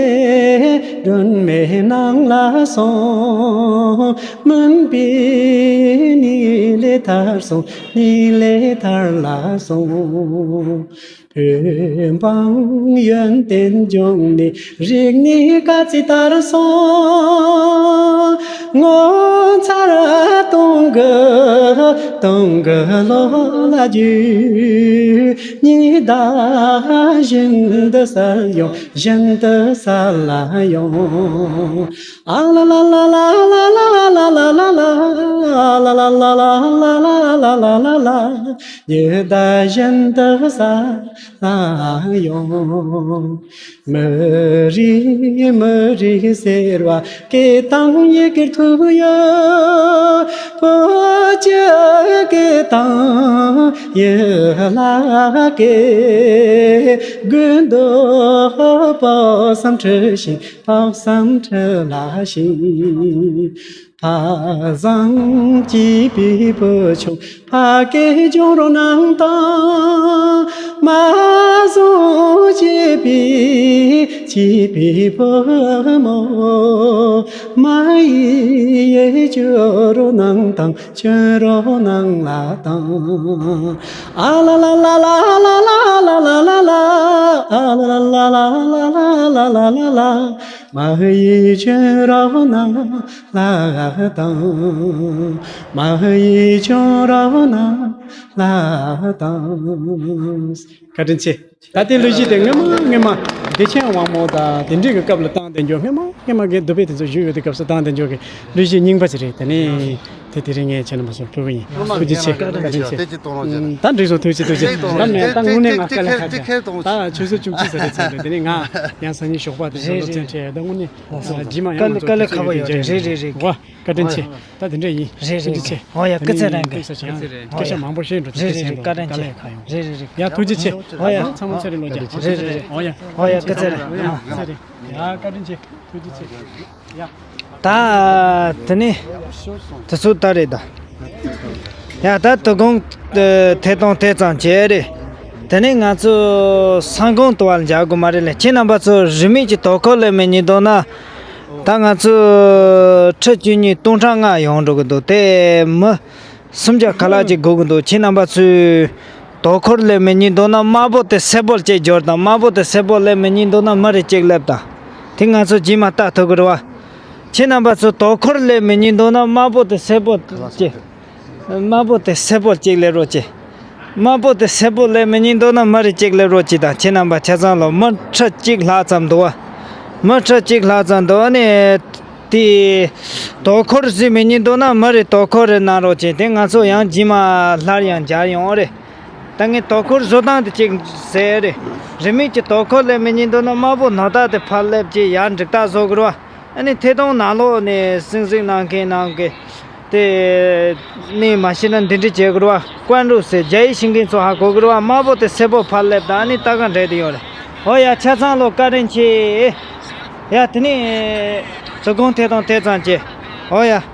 སྒྲོན་མེ་ནང་ལ་སོང་། མུན་པའི་ནི་ལས་ཐར་སོང་། ནི་ལས་ཐར་ལ་སོང་། བོད་འབངས་ཡོན་ཏན་ལྗོངས་ནས། རིག་གནས་དཀའ་ཚེགས་དར་སོང་། ངོ་མཚར་སྟོང་གི། སྟོང་གི་ལོ་ལ་རྒྱུས། ཉི་ཟླ་བཞིན་དུ་གསལ་ཡོང་། བཞིན་དུ་གསལ་ཡོང་། ཨ་ལ་ལ་ལ། ཉི་ཟླ་བཞིན་དུ་གསལ་ཡོང་། མི་རིགས་མི་རིགས་ཟེར་བ་སྐད་དང་ཡི་གེར་ཐུག་ཡོད། བོད་ཀྱི་སྐད་དང་ཡི་ལ་སྐད། དགུན་དུ་དཔག་བསམ་འཁྲི་ཤིང་། དཔག་བསམ་འཁྲི་ལ་ཤིང་། ཕ་བཟང་གཅེས་པའི་བུ་ཆུང་ཕ་སྐད་སྦྱོང་རོགས་གནང་དང་། མ་བཟང་གཅེས་པའི་གཅེས་པའི་བུ་མོ་མ་ཡིས་སྐྱོན་རོགས་གནང་དང་། སྐྱོན་རོགས་གནང་ལ་དང་། ཨ་ལ་ལ་ལ། མ་ཡིས་སྐྱོན་རོགས་གནང་ལ་དང་། མ་ཡིས་སྐྱོན་རོགས་གནང་ལ་དང་། བཀའ་དྲིན་ཆེ། ད་ལྟའི་གླུ་གཞས་དེ་སྔོན་མ་སྔོན་མ་བདེ་ཆེན་དབང་མོ་དང་དེ་འདྲའི་གི་སྐབས་ལ་བཏང་བསྡད་རྒྱུ། སྔོན་མ་སྔོན་མ་གི་འདུག་པའི་དེ་ཚོ་བཞུགས་ཡོད་དུས་སྐབས་སུ་བཏང་བསྡད་རྒྱུ་གི་གླུ་གཞས་རྙིང་པ་ཅིག་རེད། དེ་ནས་དེ་དེ་རིང་ངས་བྱས་ན་མ་སོང་ཕུལ་གི་ཡིན། ཐུགས་རྗེ་ཆེ། བཀའ་དྲིན་ཆེ། ད་འགྲིག་སོང་། ཐུགས་རྗེ་ཆེ། ཐུགས་རྗེ་ཆེ། ད་ནས་ད་དངོས་གནས་ང་དཀའ་ལས་ཁག་ཅིག་ད་ཆུ་ཚོད་བཅུ་གཅིག་ཙམ་རེད་ཚར་འདུག་དེ་ནས་ང་ཡང་སང་ཉིན་ཞོགས་པ་དེ་ཚོ་སློབ་ཚན་ཁྲིད་ཡ། ད་དངོས་གནས་རྗེས་མ་ཡང་ང་ཚོ་དཀའ་ལས་ཁག་པོ་ཡོད་རེད། རེད་རེད་རེད། བཀའ་དྲིན་ཆེ། ད་དེ་འདྲ་ཡིན། རེད་རེད་རེད། འོ་ཡ། སྐུ་ཚེ་རིང་གི། སྐུ་ཚེ་རིང་། སྐུ་ཚེ་རིང་། སྐད་ཆ་མང་པོ་བཤད་འགྲོ། རེད་རེད་རེད། བཀའ་དྲིན་ཆེ། རེད་རེད་རེད། ཡ་ཐུགས་རྗེ་ཆེ། འོ་ཡ། ཚང་མ་ཚེ་རིང་ལོ་རྒྱུས། འོ་ཡ། འོ་ཡ། སྐུ་ཚེ་རིང་། ཨ། ཚེ་རིང་། ཨ་བཀའ་དྲིན་ཆེ། ཐུགས་རྗེ་ཆེ། ཡ། ད་དེ་ནི་དེ་ཚོ་ད་རེད་ད། ཡ་ད་དོ་དགོང་ཐད་གཏོང་དེ་ཙམ་བྱས་རེད། དེ་ནི་ང་ཚོ་ས་ཁོངས་དུ་བར་འཇག་དགོས་མ་རེད་ལ། ཁྱེད་རྣམ་པ་ཚོ་རིན་མེད་ཀྱི་དོ་ཁུར་ལས་མི་ཉིན་དོ་ན། ད་ང་ཚོ་ཁྲི་བཅུ་གཉིས་སྟོང་ཕྲག་ལྔ་ཡོང་འགྲོ་གི་འདུག་དེ་མི་སུམ་བརྒྱ་ཁ་ལག་ཅིག་དགོས་ཀྱི་འདུག་ཁྱེད་རྣམ་པ་ཚོས་དོ་ཁུར་ལས་མི་ཉན་འདུག་ན་དམར་པོ་དེ་སེར་པོར་གཅིག་སྦྱོར་དང་། དམར་པོ་དེ་སེར་པོ་ལས་མི་ཉན་འདུག་ན་མི་རེ་གཅིག་སླེབས་དང་། དེ་ང་ཚོ་རྗེས་མ་ལྟ་ཐུབ་ཀྱི་རེད་བ། ཁྱེད་རྣམ་པ་ཚོས་དོ་ཁུར་ལས་མི་ཉན་འདུག་ན་དམར་པོ་དེ་སེར་པོ་གཅིག་དམར་པོ་དེ་སེར་པོར་གཅིག་སླེབས་རོགས་གྱིས། དམར་པོ་དེ་སེར་པོ་ལས་མི་ཉན་འདུག་ན་མི་རེ་གཅིག་སླེབས་རོགས་གྱིས་དང་། ཁྱེད་རྣམ་པ་ཆ་ཚང་ལོ། མི་ཁྲི་གཅིག་ལྷག་ཙམ་འདུག་བ། མི་ཁྲི་གཅིག་ལྷག་ཙམ་འདུག་བ་ནས། དེ་དོ་ཁུར་ཟིག་མི་ཉན་འདུག་ན་མི་རེ་དོ་ཁུར་རེ་གནང་རོགས་གྱིས། དེ་ང་ཚོ་ཡང་རྗེས་མ་སླར་ཡང་མཇལ་ཡོང་རེད། ད་ངས་དོ་ཁུར་བཟོ་སྟངས་དེ་གཅིག་ཟེར་རེད། རིན་མེད་ཀྱི་དོ་ཁུར་ལས་མི་ཉན་འདུག་ན་དམར་པོ་ནོར་རྟགས་དེ་ཕར་སླེབས་ཀྱིས་ཡར་འགྲིག་རྟགས་བཟོ་དགོས་རེད་བ། ཨ་ནི་ཐད་གཏོང་ནང་ལོགས་ནས་སྲིད་འཛིན་གནང་མཁན་གནང་མཁན་དེ་ནས་མ་ཤེས་ན་འདི་འདྲ་བྱེད་དགོས་རེད་བ། ཀོན་རུ་ཟེར་རྒྱ་ཡིག་ཤེས་མཁན་ཚོ་ཧ་གོ་གི་རེད་བ། དམར་པོ་དེ་སེར་པོ་ཕར་སླེབས་དང་ཨ་ནི་ལྟ་ག་འདྲེད་དེ་ཡོད་རེད། ཨོ་ཡ་ཆ་ཚང་ལོ་བཀའ་དྲིན་ཆེ། ཡ་དེ་ནས་དོ་དགོང་ཐད་གཏོང་དེ་ཙམ་བྱས། ཨོ་ཡ།